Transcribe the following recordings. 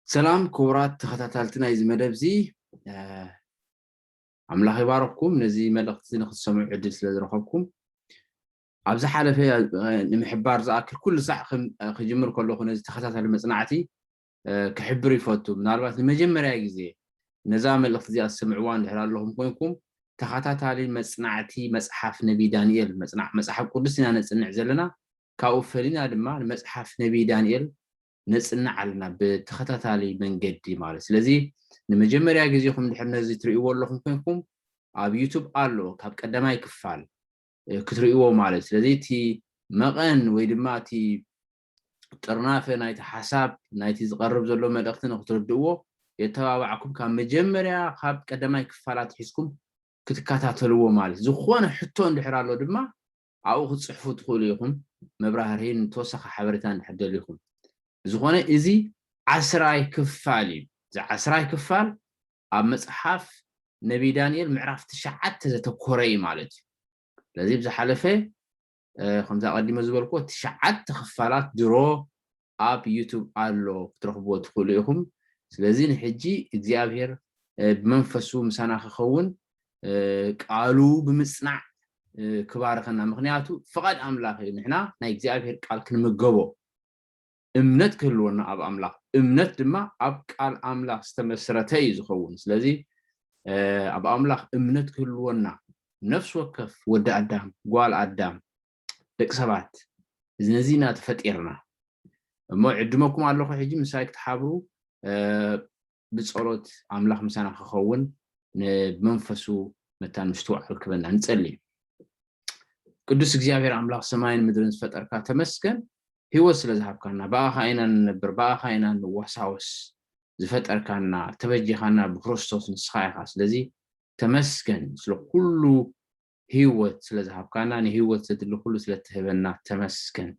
ሰላም ክቡራት ተኸታታልቲ ናይዚ መደብ እዚ፣ ኣምላኽ ይባረኽኩም። ነዚ መልእኽቲ ንክትሰምዑ ዕድል ስለ ዝረኸብኩም፣ ኣብ ዝሓለፈ ንምሕባር ዝኣክል፣ ኩሉ ሳዕ ክጅምር ከለኹ ነዚ ተኸታታሊ መጽናዕቲ ክሕብር ይፈቱ። ምናልባት ንመጀመርያ ግዜ ነዛ መልእኽቲ እዚኣ ትሰምዕዋ እንድሕር ኣለኹም ኮይንኩም፣ ተኸታታሊ መጽናዕቲ መጽሓፍ ነቢ ዳንኤል፣ መጽሓፍ ቅዱስ ኢና ነጽንዕ ዘለና። ካብኡ ፈሊና ድማ ንመጽሓፍ ነቢ ዳንኤል ነጽንዕ ኣለና ብተኸታታሊ መንገዲ ማለት። ስለዚ ንመጀመርያ ግዜኹም ድሕር ነዚ ትርእይዎ ኣለኹም ኮይንኩም፣ ኣብ ዩቱብ ኣሎ፣ ካብ ቀዳማይ ክፋል ክትርእይዎ ማለት። ስለዚ እቲ መቐን ወይ ድማ እቲ ጥርናፈ ናይቲ ሓሳብ ናይቲ ዝቐርብ ዘሎ መልእኽቲ ንክትርድእዎ የተባባዕኩም፣ ካብ መጀመርያ ካብ ቀዳማይ ክፋላት ሒዝኩም ክትከታተልዎ ማለት። ዝኾነ ሕቶ እንድሕር ኣሎ ድማ ኣብኡ ክትጽሕፉ ትኽእሉ ኢኹም። መብራህርሂን ተወሳኺ ሓበሬታ እንድሕር ደሊኹም። ዝኾነ እዚ ዓስራይ ክፋል እዩ። እዚ ዓስራይ ክፋል ኣብ መጽሓፍ ነቢ ዳንኤል ምዕራፍ ትሽዓተ ዘተኮረ እዩ ማለት እዩ። ስለዚ ብዝሓለፈ ከምዚ ኣቐዲመ ዝበልኩዎ ትሽዓተ ክፋላት ድሮ ኣብ ዩቱብ ኣሎ፣ ክትረኽብዎ ትኽእሉ ኢኹም። ስለዚ ንሕጂ እግዚኣብሔር ብመንፈሱ ምሳና ክኸውን ቃሉ ብምጽናዕ ክባርኸና። ምኽንያቱ ፍቓድ ኣምላኽ እዩ ንሕና ናይ እግዚኣብሔር ቃል ክንምገቦ። እምነት ክህልወና ኣብ ኣምላኽ። እምነት ድማ ኣብ ቃል ኣምላኽ ዝተመስረተ እዩ ዝኸውን። ስለዚ ኣብ ኣምላኽ እምነት ክህልወና፣ ነፍሲ ወከፍ ወዲ ኣዳም፣ ጓል ኣዳም፣ ደቂ ሰባት፣ እዚ ነዚ ኢና ተፈጢርና። እሞ ዕድመኩም ኣለኹ ሕጂ ምሳይ ክትሓብሩ፣ ብጸሎት ኣምላኽ ምሳና ክኸውን ንመንፈሱ መታን ምስትውዓል ክበና ንጸሊ። ቅዱስ እግዚኣብሔር ኣምላኽ ሰማይን ምድርን ዝፈጠርካ ተመስገን፣ ህይወት ስለ ዝሃብካና። ብኣኻ ኢና ንነብር፣ ብኣኻ ኢና ንወሳወስ። ዝፈጠርካና፣ ተበጂኻና ብክርስቶስ ንስኻ ኢኻ። ስለዚ ተመስገን ስለ ኩሉ ህይወት ስለ ዝሃብካና፣ ንህይወት ዘድሊ ኩሉ ስለ እትህበና ተመስገን።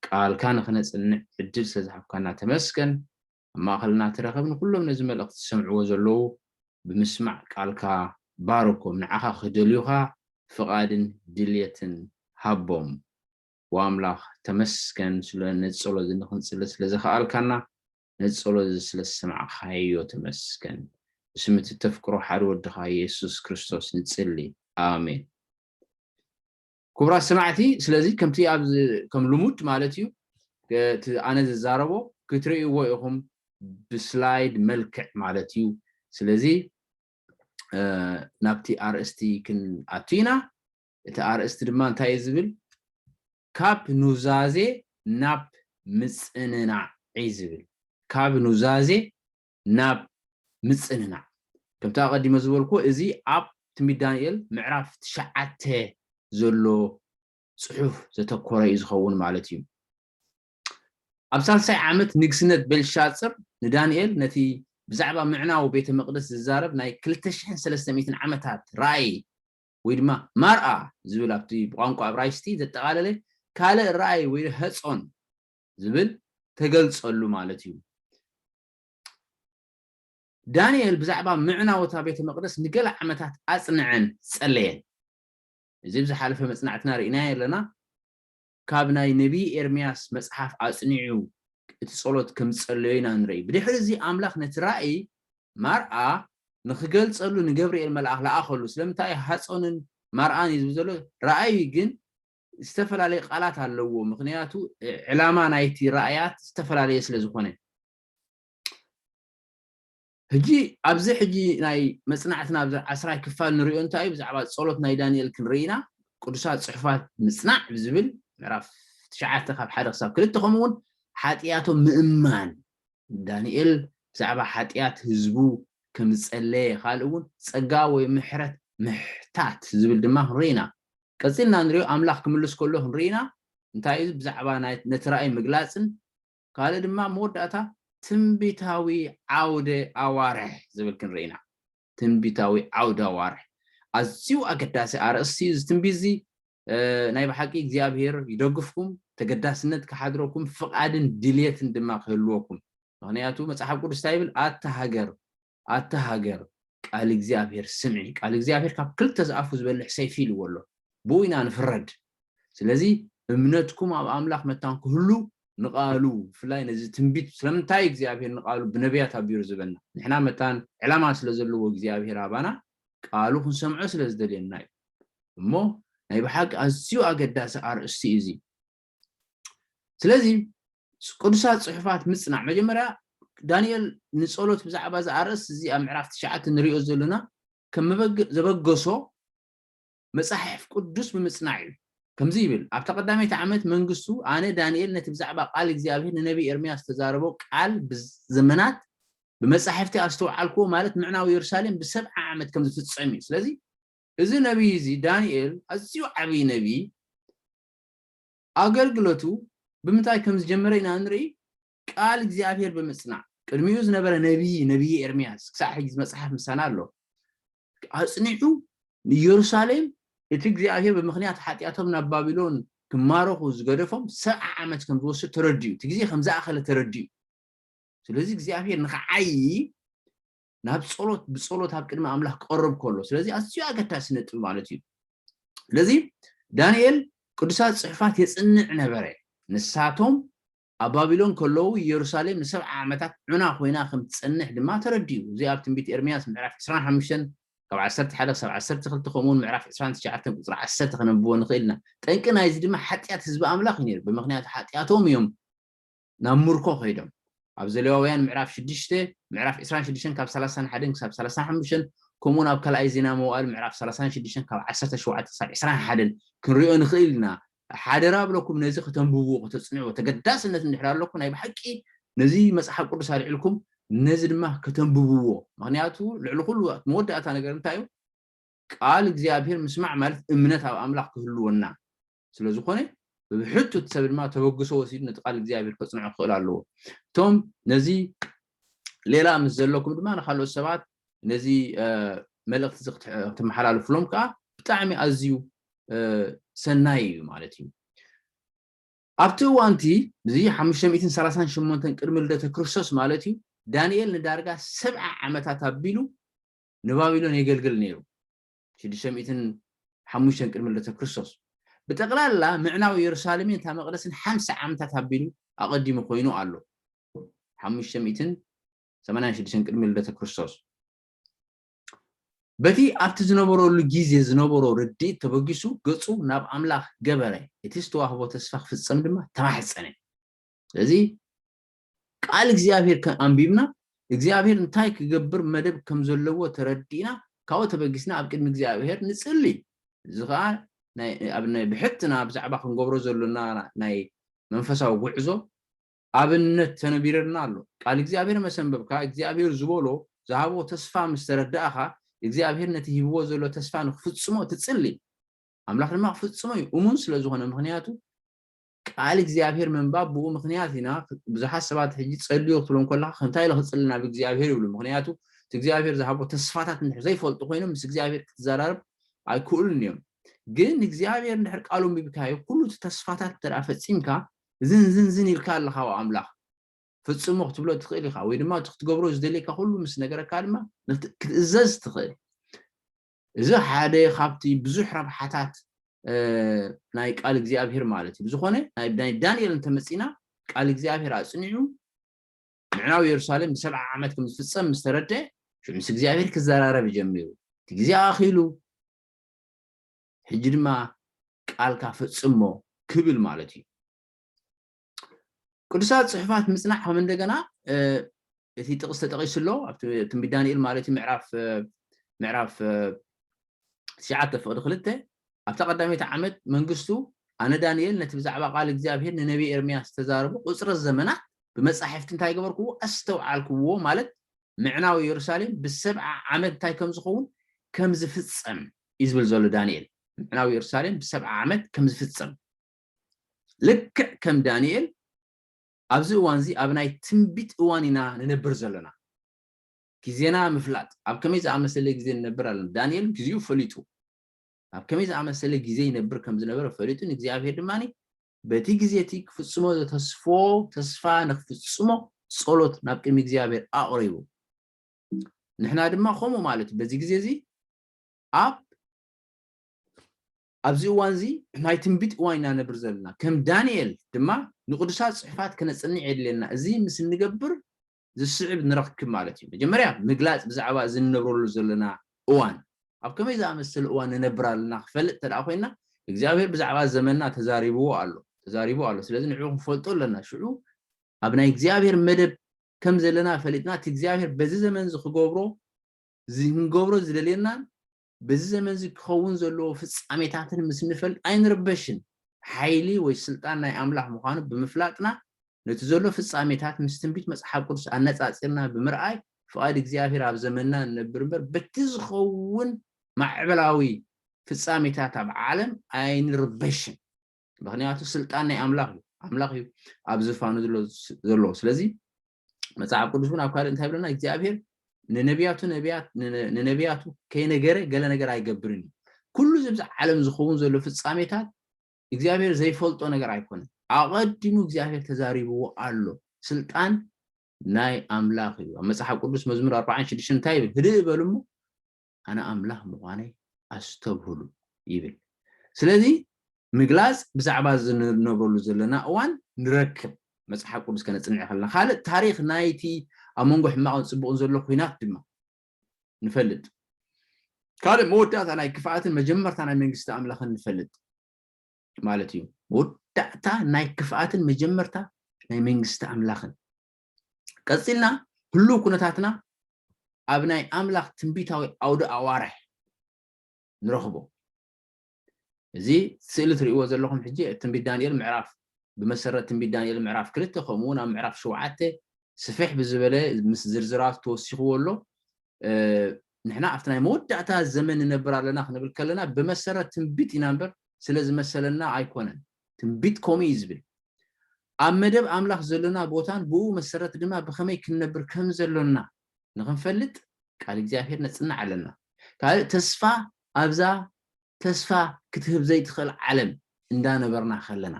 ቃልካ ንኽነጽንዕ ዕድል ስለ ዝሃብካና ተመስገን። ኣብ ማእኸልና ተረኸብ፣ ንኩሎም ነዚ መልእኽቲ ዝሰምዕዎ ዘለዉ ብምስማዕ ቃልካ ባርኮም፣ ንዓኻ ክደልዩኻ ፍቓድን ድልየትን ሃቦም። ወኣምላኽ ተመስገን ስለ ነዚ ጸሎት እዚ ንኽንጽሊ ስለ ዘኽኣልካና፣ ነዚ ጸሎት እዚ ስለ ዝሰማዕካዮ ተመስገን። ብስም እቲ ተፍቅሮ ሓደ ወድኻ የሱስ ክርስቶስ ንጽሊ። ኣሜን። ክቡራት ሰማዕቲ፣ ስለዚ ከምቲ ኣብዚ ከም ልሙድ ማለት እዩ፣ እቲ ኣነ ዝዛረቦ ክትርእይዎ ኢኹም ብስላይድ መልክዕ ማለት እዩ። ስለዚ ናብቲ ኣርእስቲ ክንኣቱ ኢና። እቲ ኣርእስቲ ድማ እንታይ እዩ ዝብል? ካብ ኑዛዜ ናብ ምጽንናዕ እዩ ዝብል። ካብ ኑዛዜ ናብ ምጽንናዕ። ከምቲ ኣቐዲመ ዝበልኩ፣ እዚ ኣብ ትንቢት ዳንኤል ምዕራፍ ትሽዓተ ዘሎ ጽሑፍ ዘተኮረ እዩ ዝኸውን ማለት እዩ። ኣብ ሳልሳይ ዓመት ንግስነት ቤልሻጽር ንዳንኤል ነቲ ብዛዕባ ምዕናው ቤተ መቕደስ ዝዛረብ ናይ ክልተ ሽሕን ሰለስተ ሚእትን ዓመታት ራእይ ወይ ድማ ማርኣ ዝብል ኣብቲ ብቋንቋ እብራይስጢ ዘጠቓለለ ካልእ ራእይ ወይ ህጾን ዝብል ተገልጸሉ ማለት እዩ። ዳንኤል ብዛዕባ ምዕናው እታ ቤተ መቕደስ ንገለ ዓመታት ኣጽንዐን ጸለየን። እዚ ብዝሓለፈ መጽናዕትና ርኢናዮ ኣለና። ካብ ናይ ነቢይ ኤርምያስ መጽሓፍ ኣጽኒዑ እቲ ጸሎት ከም ዝጸለዮ ኢና ንርኢ። ብድሕሪ እዚ ኣምላኽ ነቲ ራእይ ማርኣ ንኽገልጸሉ ንገብርኤል መልኣኽ ለኣኸሉ። ስለምንታይ ሃጾንን ማርኣን እዩ ዝብል ዘሎ? ራእዩ ግን ዝተፈላለየ ቃላት ኣለዎ። ምኽንያቱ ዕላማ ናይቲ ራእያት ዝተፈላለየ ስለ ዝኾነ። ሕጂ ኣብዚ ሕጂ ናይ መጽናዕትና ኣብዚ ዓስራይ ክፋል ንሪኦ እንታይ እዩ? ብዛዕባ ጸሎት ናይ ዳንኤል ክንርኢ ኢና። ቅዱሳት ጽሑፋት ምጽናዕ ብዝብል ምዕራፍ ትሽዓተ ካብ ሓደ ክሳብ ክልተ፣ ከምኡ እውን ሓጢኣቶም ምእማን፣ ዳንኤል ብዛዕባ ሓጢኣት ህዝቡ ከም ዝጸለየ፣ ካልእ እውን ጸጋ ወይ ምሕረት ምሕታት ዝብል ድማ ክንርኢ ኢና። ቀጺልና ንሪኦ ኣምላኽ ክምልስ ከሎ ክንርኢ ኢና። እንታይ እዩ ብዛዕባ ናይ ነቲ ራእይ ምግላጽን ካልእ ድማ መወዳእታ ትንቢታዊ ዓውደ ኣዋርሕ ዝብል ክንርኢ ኢና። ትንቢታዊ ዓውደ ኣዋርሕ ኣዝዩ ኣገዳሲ ኣርእስቲ እዩ። እዚ ትንቢት እዚ ናይ ብሓቂ እግዚኣብሔር ይደግፍኩም፣ ተገዳስነት ክሓድረኩም፣ ፍቓድን ድልየትን ድማ ክህልወኩም። ምኽንያቱ መጽሓፍ ቅዱስ እንታይ ይብል? ኣታ ሃገር፣ ኣታ ሃገር ቃል እግዚኣብሔር ስምዒ። ቃል እግዚኣብሔር ካብ ክልተ ዝኣፉ ዝበልሕ ሰይፊ ኢልዎ ኣሎ። ብኡ ኢና ንፍረድ። ስለዚ እምነትኩም ኣብ ኣምላኽ መታን ክህሉ ንቓሉ፣ ብፍላይ ነዚ ትንቢት ስለምንታይ እግዚኣብሔር ንቓሉ ብነቢያት ኣቢሩ ዝበና? ንሕና መታን ዕላማ ስለ ዘለዎ እግዚኣብሔር ኣባና ቃሉ ክንሰምዖ ስለ ዝደልየና እዩ። እሞ ናይ ብሓቂ ኣዝዩ ኣገዳሲ ኣርእስቲ እዩ እዚ። ስለዚ ቅዱሳት ጽሑፋት ምጽናዕ፣ መጀመርያ ዳንኤል ንጸሎት ብዛዕባ እዚ ኣርእስቲ እዚ ኣብ ምዕራፍ ትሽዓተ ንሪኦ ዘለና ከም መበገ- ዘበገሶ መጻሕፍ ቅዱስ ብምጽናዕ እዩ። ከምዚ ይብል፣ ኣብታ ቀዳመይቲ ዓመት መንግስቱ ኣነ ዳንኤል ነቲ ብዛዕባ ቃል እግዚኣብሔር ንነቢይ ኤርምያስ ዝተዛረቦ ቃል ብዘመናት ብመጻሕፍቲ ኣስተውዓልክዎ፣ ማለት ምዕናው ኢየሩሳሌም ብሰብዓ ዓመት ከም ዝፍጸም እዩ። ስለዚ እዚ ነቢይ እዚ ዳንኤል ኣዝዩ ዓብዪ ነቢይ ኣገልግሎቱ ብምንታይ ከም ዝጀመረ ኢና ንርኢ። ቃል እግዚኣብሔር ብምጽናዕ፣ ቅድሚኡ ዝነበረ ነቢይ ነቢይ ኤርምያስ ክሳዕ ሕጂ መጽሓፍ ምሳና ኣሎ። ኣጽኒዑ ንኢየሩሳሌም እቲ እግዚኣብሔር ብምኽንያት ሓጢኣቶም ናብ ባቢሎን ክማረኹ ዝገደፎም ሰብዓ ዓመት ከም ዝወስድ ተረዲኡ፣ እቲ ግዜ ከም ዝኣኸለ ተረዲኡ። ስለዚ እግዚኣብሔር ንኽዓዪ ናብ ጸሎት ብጸሎት ኣብ ቅድሚ ኣምላኽ ክቐርብ ከሎ፣ ስለዚ ኣዝዩ ኣገዳሲ ነጥቢ ማለት እዩ። ስለዚ ዳንኤል ቅዱሳት ጽሑፋት የጽንዕ ነበረ። ንሳቶም ኣብ ባቢሎን ከለዉ ኢየሩሳሌም ንሰብዓ ዓመታት ዑና ኮይና ከም ትጸንሕ ድማ ተረዲኡ። እዚ ኣብ ትንቢት ኤርምያስ ምዕራፍ ዕስራን ሓሙሽተን ካብ ዓሰርተ ሓደ ክሳብ ዓሰርተ ክልተ ከምኡውን ምዕራፍ ዕስራን ትሽዓተን ቁጽሪ ዓሰርተ ከነብቦ ንኽእል ኢና። ጠንቂ ናይዚ ድማ ሓጢኣት ህዝቢ ኣምላኽ እዩ ነይሩ። ብምኽንያቱ ሓጢኣቶም እዮም ናብ ምርኮ ከይዶም። ኣብ ዘሌዋውያን ምዕራፍ ሽዱሽተ ምዕራፍ ዕስራን ሽዱሽተን ካብ ሰላሳን ሓደን ክሳብ ሰላሳን ሓሙሽተን ከምኡውን ኣብ ካልኣይ ዜና መዋእል ምዕራፍ ሰላሳን ሽዱሽተን ካብ ዓሰርተ ሸውዓተ ክሳብ ዕስራን ሓደን ክንሪኦ ንኽእል ኢና። ሓደራ ብለኩም ነዚ ከተንብብዎ ከተጽንዕዎ ተገዳስነት እንድሕር ኣለኩም ናይ ብሓቂ ነዚ መጽሓፍ ቅዱስ ኣልዒልኩም ነዚ ድማ ከተንብብዎ። ምኽንያቱ ልዕሊ ኩሉ መወዳእታ ነገር እንታይ እዩ? ቃል እግዚኣብሔር ምስማዕ ማለት እምነት ኣብ ኣምላኽ ክህልወና ስለ ዝኾነ ብብሕቱት ሰብ ድማ ተበግሶ ወሲዱ ነቲ ቃል እግዚኣብሔር ከጽንዖ ክኽእል ኣለዎ። እቶም ነዚ ሌላ ምስ ዘለኩም ድማ ንካልኦት ሰባት ነዚ መልእክቲ እዚ ክትመሓላልፍሎም ከዓ ብጣዕሚ ኣዝዩ ሰናይ እዩ ማለት እዩ። ኣብቲ እዋንቲ እዚ ሓሙሽተ ሚእትን ሰላሳን ሸሞንተን ቅድሚ ልደተ ክርስቶስ ማለት እዩ ዳንኤል ንዳርጋ ሰብዓ ዓመታት ኣቢሉ ንባቢሎን የገልግል ነይሩ። ሽዱሽተ ሚእትን ሓሙሽተን ቅድሚ ልደተ ክርስቶስ ብጠቕላላ ምዕናው ኢየሩሳሌምን እታ መቕደስን ሓምሳ ዓመታት ኣቢሉ ኣቐዲሙ ኮይኑ ኣሎ። ሓሙሽተ ሚእትን ሰማንያን ሽዱሽተን ቅድሚ ልደተ ክርስቶስ በቲ ኣብቲ ዝነበረሉ ግዜ ዝነበሮ ርድኢት ተበጊሱ ገጹ ናብ ኣምላኽ ገበረ፣ እቲ ዝተዋህቦ ተስፋ ክፍጸም ድማ ተማሕጸነ። ስለዚ ቃል እግዚኣብሔር ኣንቢብና እግዚኣብሔር እንታይ ክገብር መደብ ከም ዘለዎ ተረዲእና ካብኡ ተበጊስና ኣብ ቅድሚ እግዚኣብሔር ንጽሊ። እዚ ከዓ ብሕትና ብዛዕባ ክንገብሮ ዘሎና ናይ መንፈሳዊ ጉዕዞ ኣብነት ተነቢረልና ኣሎ። ቃል እግዚኣብሔር መሰንበብካ እግዚኣብሔር ዝበሎ ዝሃቦ ተስፋ ምስ ተረዳእኻ እግዚኣብሔር ነቲ ሂብዎ ዘሎ ተስፋ ንክፍጽሞ ትጽሊ። ኣምላኽ ድማ ክፍጽሞ እዩ እሙን ስለ ዝኾነ ምክንያቱ ቃል እግዚኣብሔር ምንባብ ብኡ ምክንያት ኢና ብዙሓት ሰባት ሕጂ ጸልዮ ክትብሎም ከለካ ከምታይ ኢለ ክጽሊ ናብ እግዚኣብሔር ይብሉ ምክንያቱ እቲ እግዚኣብሔር ዝሃቦ ተስፋታት እንድሕር ዘይፈልጡ ኮይኖም ምስ እግዚኣብሔር ክትዘራረብ ኣይክእሉን እዮም ግን እግዚኣብሔር እንድሕር ቃሉ ምቢብካዮ ኩሉ እቲ ተስፋታት እንተ ፈጺምካ ዝን ዝን ዝን ኢልካ ኣለካ ኣምላኽ ፍጽሞ ክትብሎ ትኽእል ኢኻ ወይ ድማ እቲ ክትገብሮ ዝደልየካ ኩሉ ምስ ነገረካ ድማ ክትእዘዝ ትኽእል እዚ ሓደ ካብቲ ብዙሕ ረብሓታት ናይ ቃል እግዚኣብሔር ማለት እዩ ብዝኾነ ናይ ዳንኤል እንተመፂና ቃል እግዚኣብሔር ኣፅኒዑ ምዕናው የሩሳሌም ብሰብዓ ዓመት ከም ዝፍፀም ምስ ተረድአ ምስ እግዚኣብሔር ክዘራረብ ጀሚሩ እቲ ግዜ ኣኺሉ ሕጂ ድማ ቃልካ ፈጽሞ ክብል ማለት እዩ ቅዱሳት ጽሑፋት ምጽናዕ ከም እንደገና እቲ ጥቕስ ተጠቒሱ ኣሎ ኣብ ትንቢት ዳንኤል ማለት እዩ ምዕራፍ ምዕራፍ ትሽዓተ ፍቕዲ ክልተ ኣብታ ቀዳመይቲ ዓመት መንግስቱ ኣነ ዳንኤል ነቲ ብዛዕባ ቃል እግዚኣብሔር ንነቢ ኤርምያስ ዝተዛረቡ ቁፅረት ዘመናት ብመጻሕፍቲ እንታይ ገበርክዎ ኣስተውዓልክዎ ማለት ምዕናው ኢየሩሳሌም ብሰብዓ ዓመት እንታይ ከም ዝኸውን ከም ዝፍጸም እዩ ዝብል ዘሎ ዳንኤል ምዕናው ኢየሩሳሌም ብሰብዓ ዓመት ከም ዝፍጸም ልክዕ ከም ዳንኤል ኣብዚ እዋን እዚ ኣብ ናይ ትንቢት እዋን ኢና ንነብር ዘለና ግዜና ምፍላጥ ኣብ ከመይ ዝኣመሰለ ግዜ ንነብር ኣለና ዳንኤል ግዜኡ ፈሊጡ ኣብ ከመይ ዝኣመሰለ ግዜ ይነብር ከም ዝነበረ ፈሊጡ ንእግዚኣብሔር ድማ በቲ ግዜ እቲ ክፍጽሞ ዘተስፎ ተስፋ ንክፍጽሞ ጸሎት ናብ ቅድሚ እግዚኣብሔር ኣቕሪቡ ንሕና ድማ ከምኡ ማለት እዩ በዚ ግዜ እዚ ኣብ ኣብዚ እዋን እዚ ናይ ትንቢት እዋን ኢና ነብር ዘለና። ከም ዳንኤል ድማ ንቅዱሳት ጽሑፋት ከነጽንዕ የድልየና። እዚ ምስ እንገብር ዝስዕብ ንረክብ ማለት እዩ። መጀመርያ ምግላጽ ብዛዕባ እዚ እንነብረሉ ዘለና እዋን፣ ኣብ ከመይ ዝኣመሰለ እዋን ንነብር ኣለና ክፈልጥ እንተ ደኣ ኮይና፣ እግዚኣብሔር ብዛዕባ ዘመንና ተዛሪብዎ ኣሎ፣ ተዛሪቡ ኣሎ። ስለዚ ንዕኡ ክንፈልጦ ኣለና። ሽዑ ኣብ ናይ እግዚኣብሔር መደብ ከም ዘለና ፈሊጥና፣ እቲ እግዚኣብሔር በዚ ዘመን እዚ ክገብሮ፣ እዚ ክንገብሮ ዝደልየናን በዚ ዘመን እዚ ክኸውን ዘለዎ ፍጻሜታትን ምስ ንፈልጥ ኣይንርበሽን። ሓይሊ ወይ ስልጣን ናይ ኣምላኽ ምዃኑ ብምፍላጥና፣ ነቲ ዘሎ ፍጻሜታት ምስ ትንቢት መጽሓፍ ቅዱስ ኣነጻጺርና ብምርኣይ፣ ፍቓድ እግዚኣብሔር ኣብ ዘመንና ንነብር እምበር፣ በቲ ዝኸውን ማዕበላዊ ፍጻሜታት ኣብ ዓለም ኣይንርበሽን። ምኽንያቱ ስልጣን ናይ ኣምላኽ እዩ። ኣምላኽ እዩ ኣብ ዝፋኑ ዘሎ፣ ዘሎ። ስለዚ መጽሓፍ ቅዱስ እውን ኣብ ካልእ እንታይ ይብለና? እግዚኣብሔር ንነቢያቱ፣ ነቢያት፣ ን-፣ ንነቢያቱ ከይነገረ ገለ ነገር ኣይገብርን እዩ። ኩሉ እዚ ኣብዚ ዓለም ዝኸውን ዘሎ ፍጻሜታት እግዚኣብሔር ዘይፈልጦ ነገር ኣይኮነን። ኣቐዲሙ እግዚኣብሔር ተዛሪብዎ ኣሎ። ስልጣን ናይ ኣምላኽ እዩ። ኣብ መጽሓፍ ቅዱስ መዝሙር ኣርባዓን ሽዱሽተን እንታይ ይብል? "ህድእ በሉ እሞ ኣነ ኣምላኽ ምዃነይ ኣስተብህሉ" ይብል። ስለዚ ምግላጽ ብዛዕባ እዚ ንነብረሉ ዘለና እዋን ንረክብ። መጽሓፍ ቅዱስ ከነጽንዕ ከለና፣ ካልእ ታሪኽ ናይቲ ኣብ መንጎ ሕማቕን ጽቡቕን ዘሎ ኲናት ድማ ንፈልጥ። ካልእ መወዳእታ ናይ ክፍኣትን መጀመርታ ናይ መንግስቲ ኣምላኽን ንፈልጥ ማለት እዩ። መወዳእታ ናይ ክፍኣትን መጀመርታ ናይ መንግስቲ ኣምላኽን። ቀጺልና ህሉው ኩነታትና ኣብ ናይ ኣምላኽ ትንቢታዊ ኣውደ ኣዋርሕ ንረኽቦ። እዚ ስእሊ ትርእይዎ ዘለኹም ሕጂ ትንቢት ዳንኤል ምዕራፍ፣ ብመሰረት ትንቢት ዳንኤል ምዕራፍ ክልተ፣ ከምኡ እውን ኣብ ምዕራፍ ሸውዓተ ስፍሕ ብዝበለ ምስ ዝርዝራቱ ተወሲኽዎ ኣሎ። እ፣ ንሕና ኣብቲ ናይ መወዳእታ ዘመን ንነብር ኣለና ክንብል ከለና ብመሰረት ትንቢት ኢና እምበር ስለ ዝመሰለና ኣይኮነን። ትንቢት ከምኡ እዩ ዝብል። ኣብ መደብ ኣምላኽ ዘሎና ቦታን ብኡ መሰረት ድማ ብኸመይ ክንነብር ከም ዘሎና ንኽንፈልጥ ቃል እግዚኣብሔር ነጽንዕ ኣለና። ካልእ ተስፋ ኣብዛ ተስፋ ክትህብ ዘይትኽእል ዓለም እንዳነበርና ከለና፣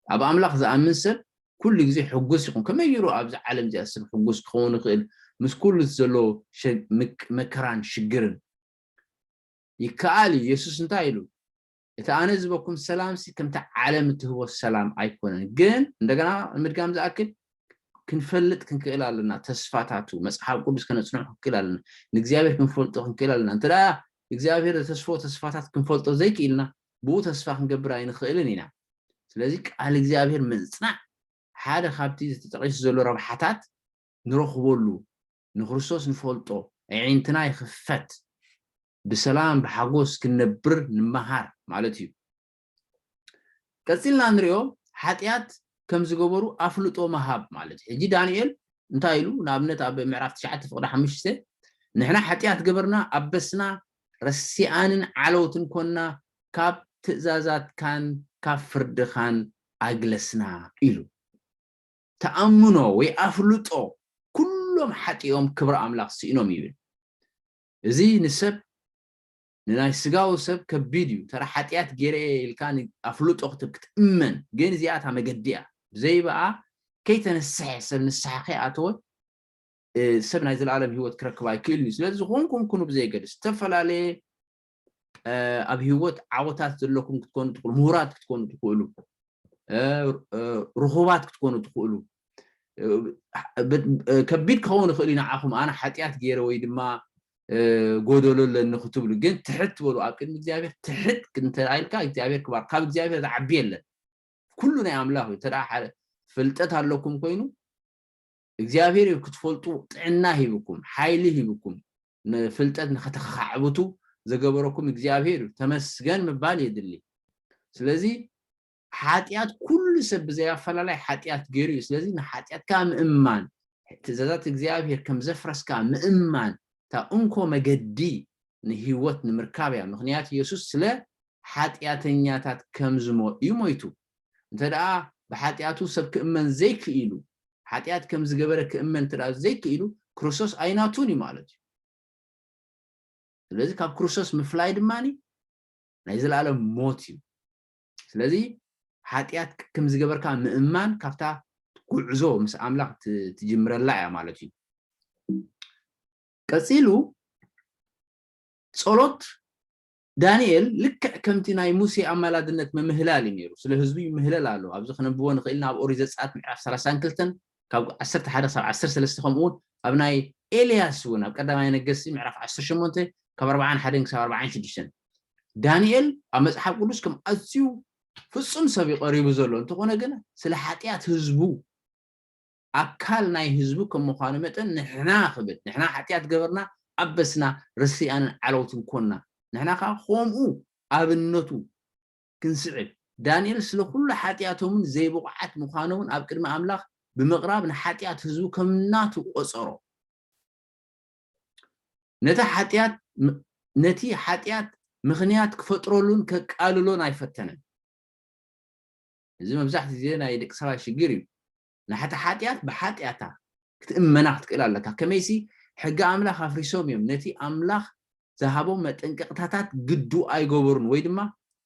ኣብ ኣምላኽ ዝኣምን ሰብ ኩሉ ግዜ ሕጉስ ይኹን። ከመይ ገይሩ ኣብዚ ዓለም እዚኣ ሰብ ሕጉስ ክኸውን ይኽእል? ምስ ኩሉ ዘሎ ሸ-፣ ምክ-፣ መከራን ሽግርን። ይከኣል እዩ። የሱስ እንታይ ኢሉ? "እቲ ኣነ ዝህበኩም ሰላምሲ ከምቲ ዓለም እትህቦ ሰላም ኣይኮነን።" ግን እንደገና ንምድጋም ዝኣክል ክንፈልጥ ክንክእል ኣለና። ተስፋታቱ መጽሓፍ ቅዱስ ከነጽንዖ ክንክእል ኣለና። ንእግዚኣብሔር ክንፈልጦ ክንክእል ኣለና። እንተ ደኣ እግዚኣብሔር ዘተስፎ ተስፋታት ክንፈልጦ ዘይክኢልና፣ ብኡ ተስፋ ክንገብር ኣይንኽእልን ኢና። ስለዚ ቃል እግዚኣብሔር ምጽናዕ ሓደ ካብቲ ተጠቒሱ ዘሎ ረብሓታት ንረኽበሉ፣ ንክርስቶስ ንፈልጦ፣ ኣዒንትና ይኽፈት፣ ብሰላም ብሓጎስ ክንነብር ንመሃር ማለት እዩ። ቀጺልና ንሪኦ፣ ሓጢኣት ከም ዝገበሩ ኣፍልጦ ምሃብ ማለት እዩ። ሕጂ ዳንኤል እንታይ ኢሉ? ንኣብነት ኣብ ምዕራፍ ትሽዓተ ፍቕዲ ሓሙሽተ፣ "ንሕና ሓጢኣት ገበርና፣ ኣበስና፣ ረሲኣንን ዓለውትን ኮንና፣ ካብ ትእዛዛትካን ካብ ፍርድኻን ኣግለስና" ኢሉ። ተኣምኖ ወይ ኣፍልጦ፣ ኩሎም ሓጢኦም ክብሪ ኣምላኽ ስኢኖም ይብል። እዚ ንሰብ፣ ንናይ ስጋዊ ሰብ ከቢድ እዩ። ተራ ሓጢኣት ገይረ እየ ኢልካ ን-፣ ኣፍልጦ ክትብ-፣ ክትእመን፣ ግን እዚኣ እታ መገዲ እያ። ብዘይ ብኣ ከይተነስሐ ሰብ ንስሓ ከይኣተወ፣ እ፣ ሰብ ናይ ዘለኣለም ህይወት ክረክብ ኣይክእልን እዩ። ስለዚ ዝኾንኩም ኩኑ ብዘየገድስ፣ ዝተፈላለየ፣ እ፣ ኣብ ህይወት ዓወታት ዘለኩም ክትኮኑ ትኽእሉ፣ ምሁራት ክትኮኑ ትኽእሉ፣ እ፣ እ፣ ርኹባት ክትኮኑ ትኽእሉ። እ፣ ብ-፣ እ፣ ከቢድ ክኸውን ይኽእል እዩ ንዓኹም፣ ኣነ ሓጢኣት ገይረ ወይ ድማ፣ እ፣ ጎደሎ ኣለኒ ክትብሉ፣ ግን ትሕት ትበሉ፣ ኣብ ቅድሚ እግዚኣብሔር ትሕት እንተ ኢልካ፣ እግዚኣብሔር ክባር፣ ካብ እግዚኣብሔር ዝዓቢ የለን። ኩሉ ናይ ኣምላኽ እዩ። እንተ ደኣ ሓደ ፍልጠት ኣለኩም ኮይኑ፣ እግዚኣብሔር እዩ ክትፈልጡ ጥዕና ሂብኩም፣ ሓይሊ ሂብኩም፣ ንፍልጠት ንኸተኻዕብቱ ዘገበረኩም እግዚኣብሔር እዩ። ተመስገን ምባል የድሊ። ስለዚ ሓጢኣት ኩሉ ሰብ ብዘይ ኣፈላላይ ሓጢኣት ገይሩ እዩ። ስለዚ ንሓጢኣትካ ምእማን፣ ትእዛዛት እግዚኣብሔር ከም ዘፍረስካ ምእማን፣ እታ እንኮ መገዲ ንህይወት ንምርካብ እያ። ምኽንያቱ የሱስ ስለ ሓጢኣተኛታት ከም ዝሞ-፣ እዩ ሞይቱ። እንተ ደኣ ብሓጢኣቱ ሰብ ክእመን ዘይክኢሉ፣ ሓጢኣት ከም ዝገበረ ክእመን እንተ ደኣ ዘይክኢሉ፣ ክርስቶስ ኣይናቱን እዩ ማለት እዩ። ስለዚ ካብ ክርስቶስ ምፍላይ ድማ ናይ ዘለኣለም ሞት እዩ። ስለዚ ሓጢኣት ከም ዝገበርካ ምእማን ካብታ ጉዕዞ ምስ ኣምላኽ ት-፣ ትጅምረላ እያ ማለት እዩ። ቀጺሉ ጸሎት ዳንኤል ልክዕ ከምቲ ናይ ሙሴ ኣማላድነት መምህላል እዩ ነይሩ። ስለ ህዝቡ ይምህለል ኣሎ። ኣብዚ ክነብቦ ንኽእል ኢና። ኣብ ኦሪት ዘጸኣት ምዕራፍ ሰላሳን ክልተን ካብ ዓሰርተ ሓደ ክሳብ ዓሰርተ ሰለስተ፣ ከምኡ እውን ኣብ ናይ ኤልያስ እውን ኣብ ቀዳማይ ነገስቲ ምዕራፍ ዓሰርተ ሸሞንተ ካብ ኣርባዓን ሓደን ክሳብ ኣርባዓን ሽዱሽተን። ዳንኤል ኣብ መጽሓፍ ቅዱስ ከም ኣዝዩ ፍጹም ሰብ እዩ ቀሪቡ ዘሎ። እንተኾነ ግን ስለ ሓጢኣት ህዝቡ፣ ኣካል ናይ ህዝቡ ከም ምዃኑ መጠን ንሕና ክብል፣ ንሕና ሓጢኣት ገበርና፣ ኣበስና፣ ረሲኣንን ዓለውትን ኮንና። ንሕና ከኣ ከምኡ ኣብነቱ ክንስዕብ። ዳንኤል ስለ ኩሉ ሓጢኣቶምን ዘይብቑዓት ምዃኖምን ኣብ ቅድሚ ኣምላኽ ብምቕራብ ንሓጢኣት ህዝቡ ከም ናቱ ቆጸሮ። ነቲ ሓጢኣት ነቲ ሓጢኣት ምኽንያት ክፈጥረሉን ከቃልሎን ኣይፈተነን። እዚ መብዛሕትኡ ግዜ ናይ ደቂ ሰባት ሽግር እዩ። ንሓቲ ሓጢኣት ብሓጢኣታ ክትእመና ክትክእል ኣለካ። ከመይሲ ሕጊ ኣምላኽ ኣፍሪሶም እዮም። ነቲ ኣምላኽ ዝሃቦም መጠንቀቕታታት ግዱ ኣይገበሩን ወይ ድማ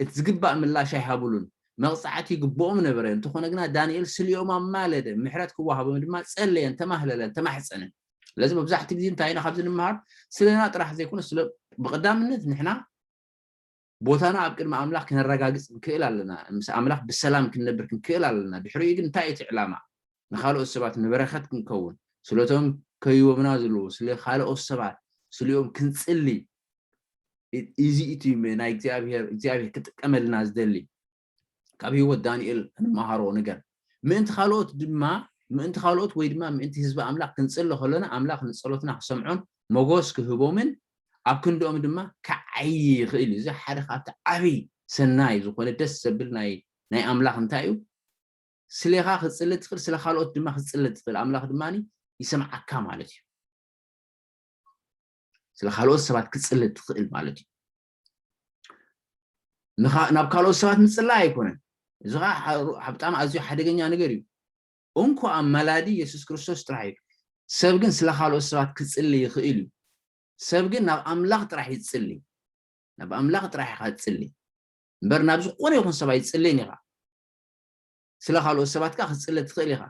እቲ ዝግባእ ምላሽ ኣይሃብሉን። መቕጻዕቲ ይግብኦም ነበረ። እንተኾነ ግና ዳንኤል ስሊኦም ኣማለደ፣ ምሕረት ክወሃቦም ድማ ጸለየን፣ ተማህለለን፣ ተማሕጸነን። ስለዚ መብዛሕትኡ ግዜ እንታይ ኢና ካብዚ ንምሃር? ስለና ጥራሕ ዘይኮነ ስለ ብቐዳምነት ንሕና ቦታና ኣብ ቅድሚ ኣምላኽ ክነረጋግጽ ክንክእል ኣለና። ምስ ኣምላኽ ብሰላም ክንነብር ክንክእል ኣለና። ድሕሪኡ ግን እንታይ እዩ እቲ ዕላማ? ንኻልኦት ሰባት ንበረኸት ክንከውን፣ ስለቶም ከይቦምና ዘለዉ፣ ስለ ካልኦት ሰባት ስሊኦም ክንጽሊ። እዚ እቲ ናይ እግዚኣብሔር እግዚኣብሔር ክጥቀመልና ዝደሊ ካብ ህይወት ዳንኤል እንመሃሮ ነገር። ምእንቲ ካልኦት ድማ ምእንቲ ካልኦት ወይ ድማ ምእንቲ ህዝቢ ኣምላኽ ክንጽሊ ከለና ኣምላኽ ንጸሎትና ክሰምዖን መጎስ ክህቦምን ኣብ ክንድኦም ድማ ክዓይ ይኽእል እዩ። እዚ ሓደ ካብቲ ዓብይ ሰናይ ዝኾነ ደስ ዘብል ናይ ናይ ኣምላኽ እንታይ እዩ? ስሌኻ ክጽሊ ትኽእል፣ ስለ ካልኦት ድማ ክጽሊ ትኽእል። ኣምላኽ ድማ ይሰምዓካ ማለት እዩ። ስለ ካልኦት ሰባት ክጽሊ ትኽእል ማለት እዩ። ንኻ- ናብ ካልኦት ሰባት ምጽላይ ኣይኮነን። እዚ ኸዓ ሓ- ብጣዕሚ ኣዝዩ ሓደገኛ ነገር እዩ። እንኮ ኣማላዲ የሱስ ክርስቶስ ጥራሕ እዩ። ሰብ ግን ስለ ካልኦት ሰባት ክጽሊ ይኽእል እዩ። ሰብ ግን ናብ ኣምላኽ ጥራሕ ይጽሊ። ናብ ኣምላኽ ጥራሕ ኢኻ ትጽሊ እምበር ናብ ዝኾነ ይኹን ሰብ ኣይትጽልን ኢኻ። ስለ ካልኦት ሰባት ከኣ ክትጽሊ ትኽእል ኢኻ።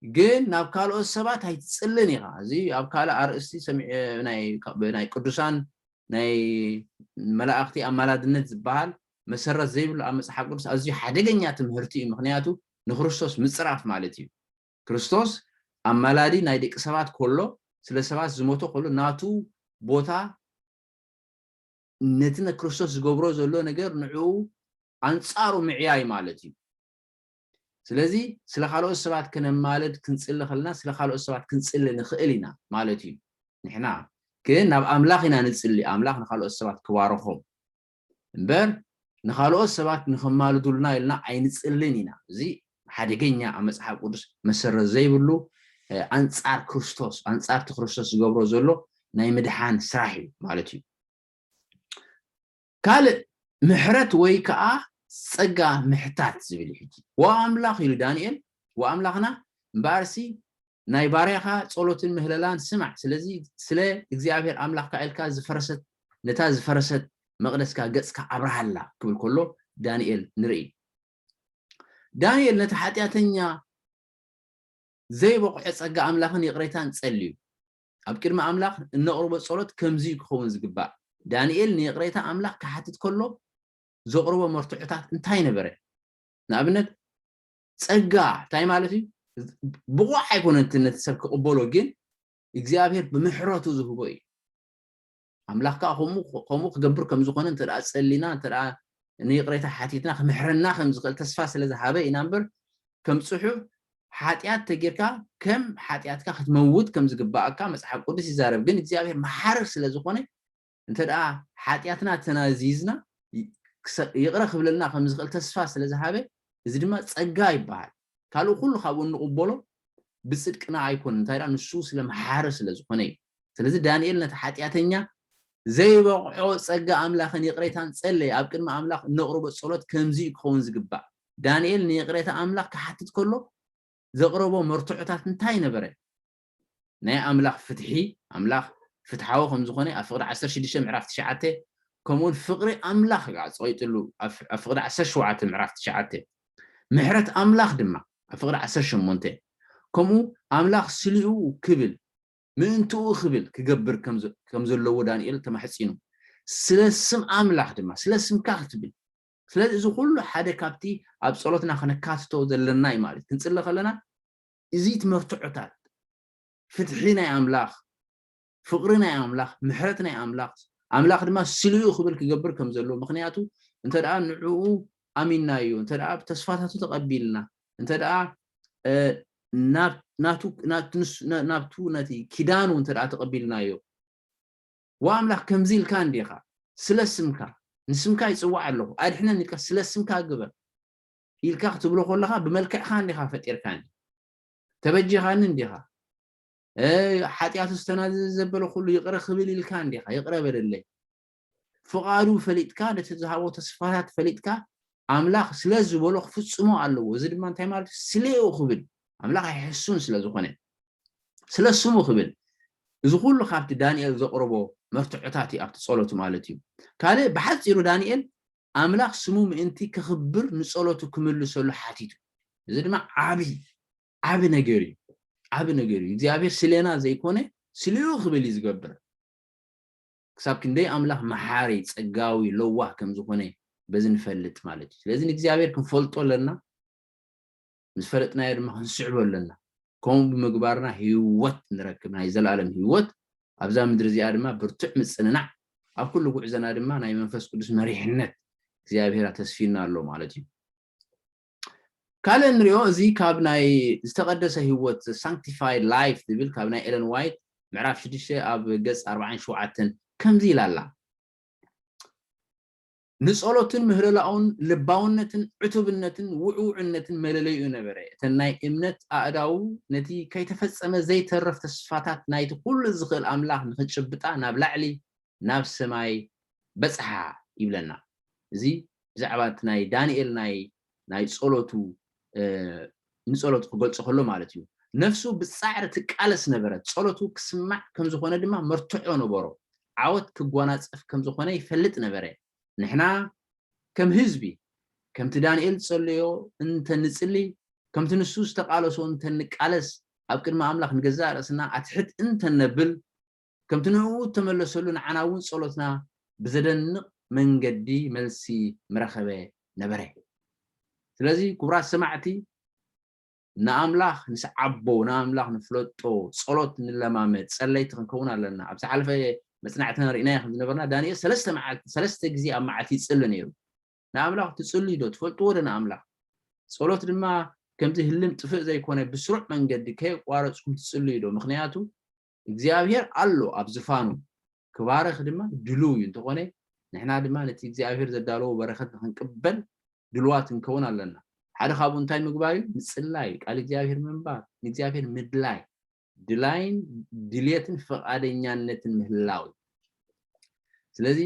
ግን ናብ ካልኦት ሰባት ኣይትጽልን ኢኻ። እዚ ኣብ ካልእ ኣርእስቲ ሰሚዐ ናይ ናይ ቅዱሳን ናይ መላእኽቲ ኣማላድነት ዝበሃል መሰረት ዘይብሉ ኣብ መጽሓፍ ቅዱስ ኣዝዩ ሓደገኛ ትምህርቲ እዩ። ምኽንያቱ ንክርስቶስ ምጽራፍ ማለት እዩ። ክርስቶስ ኣማላዲ ናይ ደቂ ሰባት ከሎ ስለ ሰባት ዝሞተ ከሎ ናቱ ቦታ ነቲ ንክርስቶስ ዝገብሮ ዘሎ ነገር ንዕኡ ኣንጻሩ ምዕያይ ማለት እዩ። ስለዚ ስለ ካልኦት ሰባት ክነማልድ ክንጽሊ ከለና ስለ ካልኦት ሰባት ክንጽሊ ንኽእል ኢና ማለት እዩ። ንሕና ግን ናብ ኣምላኽ ኢና ንጽሊ፣ ኣምላኽ ንኻልኦት ሰባት ክባርኾም እምበር ንኻልኦት ሰባት ንኸማልዱልና ኢልና ኣይንጽልን ኢና። እዚ ሓደገኛ ኣብ መጽሓፍ ቅዱስ መሰረት ዘይብሉ ኣንጻር ክርስቶስ ኣንጻርቲ ክርስቶስ ዝገብሮ ዘሎ ናይ ምድሓን ስራሕ እዩ ማለት እዩ። ካልእ ምሕረት ወይ ከዓ ጸጋ ምሕታት ዝብል እዩ። ሕጂ ወኣምላኽ ኢሉ ዳንኤል ወኣምላኽና እምበኣርሲ ናይ ባርያኻ ጸሎትን ምህለላን ስማዕ፣ ስለዚ ስለ እግዚኣብሔር ኣምላኽካ ኢልካ ዝፈረሰት ነታ ዝፈረሰት መቕደስካ ገጽካ ኣብርሃላ ክብል ከሎ ዳንኤል ንርኢ። ዳንኤል ነቲ ሓጢኣተኛ ዘይበቕዖ ጸጋ ኣምላኽን ይቕሬታን ጸልዩ። ኣብ ቅድሚ ኣምላኽ እነቕርቦ ጸሎት ከምዚ እዩ ክኸውን ዝግባእ። ዳንኤል ንይቕሬታ ኣምላኽ ክሓትት ከሎ ዘቕርቦ መርትዖታት እንታይ ነበረ? ንኣብነት ጸጋ እንታይ ማለት እዩ? ብቑዕ ኣይኮነን እቲ ነቲ ሰብ ክቕበሎ፣ ግን እግዚኣብሔር ብምሕረቱ ዝህቦ እዩ። ኣምላኽ ከኣ ከምኡ ከምኡ ክገብር ከም ዝኾነ እንተ ደኣ ጸሊና እንተ ደኣ ንይቕሬታ ሓቲትና ክምሕረና ከም ዝኽእል ተስፋ ስለ ዝሃበ ኢና እምበር ከም ጽሑፍ ሓጢኣት ተጌርካ ከም ሓጢኣትካ ክትመውት ከም ዝግባኣካ መጽሓፍ ቅዱስ ይዛረብ። ግን እግዚኣብሔር መሓሪ ስለ ዝኾነ እንተ ደኣ ሓጢኣትና ተናዚዝና ይቕረ ክብለልና ከም ዝኽእል ተስፋ ስለ ዝሃበ እዚ ድማ ጸጋ ይበሃል። ካልእ ኩሉ ካብኡ እንቕበሎ ብጽድቅና ኣይኮነን እንታይ ደኣ ንሱ ስለ መሓሪ ስለ ዝኾነ እዩ። ስለዚ ዳንኤል ነቲ ሓጢኣተኛ ዘይበቕዖ ጸጋ ኣምላኽን ይቕሬታን ጸለየ። ኣብ ቅድሚ ኣምላኽ እነቕርቦ ጸሎት ከምዚ እዩ ክኸውን ዝግባእ። ዳንኤል ንይቕሬታ ኣምላኽ ክሓትት ከሎ ዘቕረቦ መርትዖታት እንታይ ነበረ? ናይ ኣምላኽ ፍትሒ ኣምላኽ ፍትሓዊ ከም ዝኾነ ኣብ ፍቕዲ ዓሰርተ ሽዱሽተ ምዕራፍ ትሽዓተ ከምኡውን ፍቕሪ ኣምላኽ ጸቂጥሉ ኣብ ፍቕዲ ዓሰርተ ሸውዓተ ምዕራፍ ትሽዓተ ምሕረት ኣምላኽ ድማ ኣብ ፍቕዲ ዓሰርተ ሸሞንተ ከምኡ ኣምላኽ ስሊኡ ክብል ምእንትኡ ክብል ክገብር ከም ዘለዎ ዳንኤል ተማሕጺኑ። ስለ ስም ኣምላኽ ድማ፣ ስለ ስምካ ክትብል። ስለዚ እዚ ኩሉ ሓደ ካብቲ ኣብ ጸሎትና ከነካትቶ ዘለና እዩ ማለት እዩ። ክንጽሊ ከለና እዚ ትመርትዖታት፣ ፍትሒ ናይ ኣምላኽ፣ ፍቕሪ ናይ ኣምላኽ፣ ምሕረት ናይ ኣምላኽ፣ ኣምላኽ ድማ ስሊኡ ክብል ክገብር ከም ዘለዎ። ምኽንያቱ እንተ ደኣ ንዕኡ ኣሚንናዮ፣ እንተ ደኣ ብተስፋታቱ ተቐቢልና፣ እንተ ደኣ፣ እ፣ ናብ-፣ ናቱ-፣ ናቱ-፣ ንሱ-፣ ና-፣ ናብቱ ነቲ ኪዳኑ እንተ ደኣ ተቐቢልናዮ፣ ዋ ኣምላኽ ከምዚ ኢልካ እንዲኻ፣ ስለ ስምካ፣ ንስምካ ይጽዋዕ ኣለኹ፣ ኣድሕነኒ ኢልካ፣ ስለ ስምካ ግበር ኢልካ ክትብሎ ከለኻ፣ ብመልክዕኻ እንዲኻ ፈጢርካኒ፣ ተበጂኻኒ እንዲኻ፣ እ፣ ሓጢኣቱ ዝተናዘዘ ዘበለ ኩሉ ይቕረ ክብል ኢልካ እንዲኻ፣ ይቕረ በለለይ። ፍቓዱ ፈሊጥካ፣ ነቲ ዝሃቦ ተስፋታት ፈሊጥካ፣ ኣምላኽ ስለ ዝበሎ ክፍጽሞ ኣለዎ። እዚ ድማ እንታይ ማለት እዩ? ስሌኡ ክብል፣ ኣምላኽ ኣይሕሱን ስለ ዝኾነ፣ ስለ ስሙ ክብል። እዚ ኩሉ ካብቲ ዳንኤል ዘቕረቦ መርትዖታት እዩ ኣብቲ ጸሎቱ ማለት እዩ። ካልእ ብሓጺሩ ዳንኤል ኣምላኽ ስሙ ምእንቲ ክኽብር ንጸሎቱ ክምልሰሉ ሓቲቱ። እዚ ድማ ዓቢ፣ ዓቢ ነገር እዩ። ዓቢ ነገር እዩ። እግዚኣብሔር ስሌና ዘይኮነ፣ ስሌኡ ክብል እዩ ዝገብር። ክሳብ ክንደይ ኣምላኽ መሓሪ፣ ጸጋዊ፣ ለዋህ ከም ዝኾነ በዚ ንፈልጥ ማለት እዩ። ስለዚ ንእግዚኣብሔር ክንፈልጦ ኣለና። ምስ ፈለጥናዮ ድማ ክንስዕቦ ኣለና። ከምኡ ብምግባርና ህይወት ንረክብ፣ ናይ ዘለኣለም ህይወት። ኣብዛ ምድሪ እዚኣ ድማ ብርቱዕ ምጽንናዕ፣ ኣብ ኩሉ ጉዕዞና ድማ ናይ መንፈስ ቅዱስ መሪሕነት እግዚኣብሔር ኣተስፊና ኣሎ ማለት እዩ። ካልእ እንሪኦ፣ እዚ ካብ ናይ ዝተቐደሰ ህይወት፣ ሳንክቲፋይድ ላይፍ ዝብል ካብ ናይ ኤለን ዋይት ምዕራፍ ሽዱሽተ ኣብ ገጽ ኣርባዓን ሸውዓተን ከምዚ ኢላ ኣላ። ንጸሎትን ምህለላኡን ልባውነትን ዕቱብነትን ውዕውዕነትን መለለይኡ ነበረ። እተን ናይ እምነት ኣእዳዉ ነቲ ከይተፈጸመ ዘይተርፍ ተስፋታት ናይቲ ኩሉ ዝኽእል ኣምላኽ ንኽጭብጣ ናብ ላዕሊ ናብ ሰማይ በጽሓ ይብለና። እዚ ብዛዕባ እቲ ናይ ዳንኤል ናይ፣ ናይ ጸሎቱ፣ እ፣ ንጸሎቱ ክገልጾ ከሎ ማለት እዩ። ነፍሱ ብጻዕሪ ትቃለስ ነበረት። ጸሎቱ ክስማዕ ከም ዝኾነ ድማ መርትዖ ነበሮ። ዓወት ክጓናጸፍ ከም ዝኾነ ይፈልጥ ነበረ። ንሕና ከም ህዝቢ፣ ከምቲ ዳንኤል ዝጸለዮ እንተ ንጽሊ፣ ከምቲ ንሱ ዝተቃለሶ እንተ ንቃለስ፣ ኣብ ቅድሚ ኣምላኽ ንገዛእ ርእስና ኣትሕት እንተ ነብል፣ ከምቲ ንዕኡ እተመለሰሉ ንዓና እውን ጸሎትና ብዘደንቕ መንገዲ መልሲ ምረኸበ ነበረ። ስለዚ ክቡራት ሰማዕቲ፣ ንኣምላኽ ንስዓቦ፣ ንኣምላኽ ንፍለጦ፣ ጸሎት ንለማመድ፣ ጸለይቲ ክንከውን ኣለና። ኣብ ዝሓለፈ መጽናዕትና ርኢናዮ ከም ዝነበርና፣ ዳንኤል ሰለስተ መዓልቲ፣ ሰለስተ ግዜ ኣብ መዓልቲ ይጽሊ ነይሩ። ንኣምላኽ ትጽልዩ ዶ? ትፈልጥዎ ዶ ንኣምላኽ? ጸሎት ድማ ከምዚ ህልም ጥፍእ ዘይኮነ፣ ብስሩዕ መንገዲ ከየቋረጽኩም ትጽልዩ ዶ? ምኽንያቱ እግዚኣብሔር ኣሎ ኣብ ዝፋኑ፣ ክባርኽ ድማ ድሉው እዩ። እንተኾነ ንሕና ድማ ነቲ እግዚኣብሔር ዘዳለዎ በረኸት ንኽንቅበል ድልዋት ክንከውን ኣለና። ሓደ ካብኡ እንታይ ምግባር እዩ? ምጽላይ፣ ቃል እግዚኣብሔር ምንባብ፣ ንእግዚኣብሔር ምድላይ፣ ድላይን ድልየትን ፍቓደኛነትን ምህላው እዩ። ስለዚ፣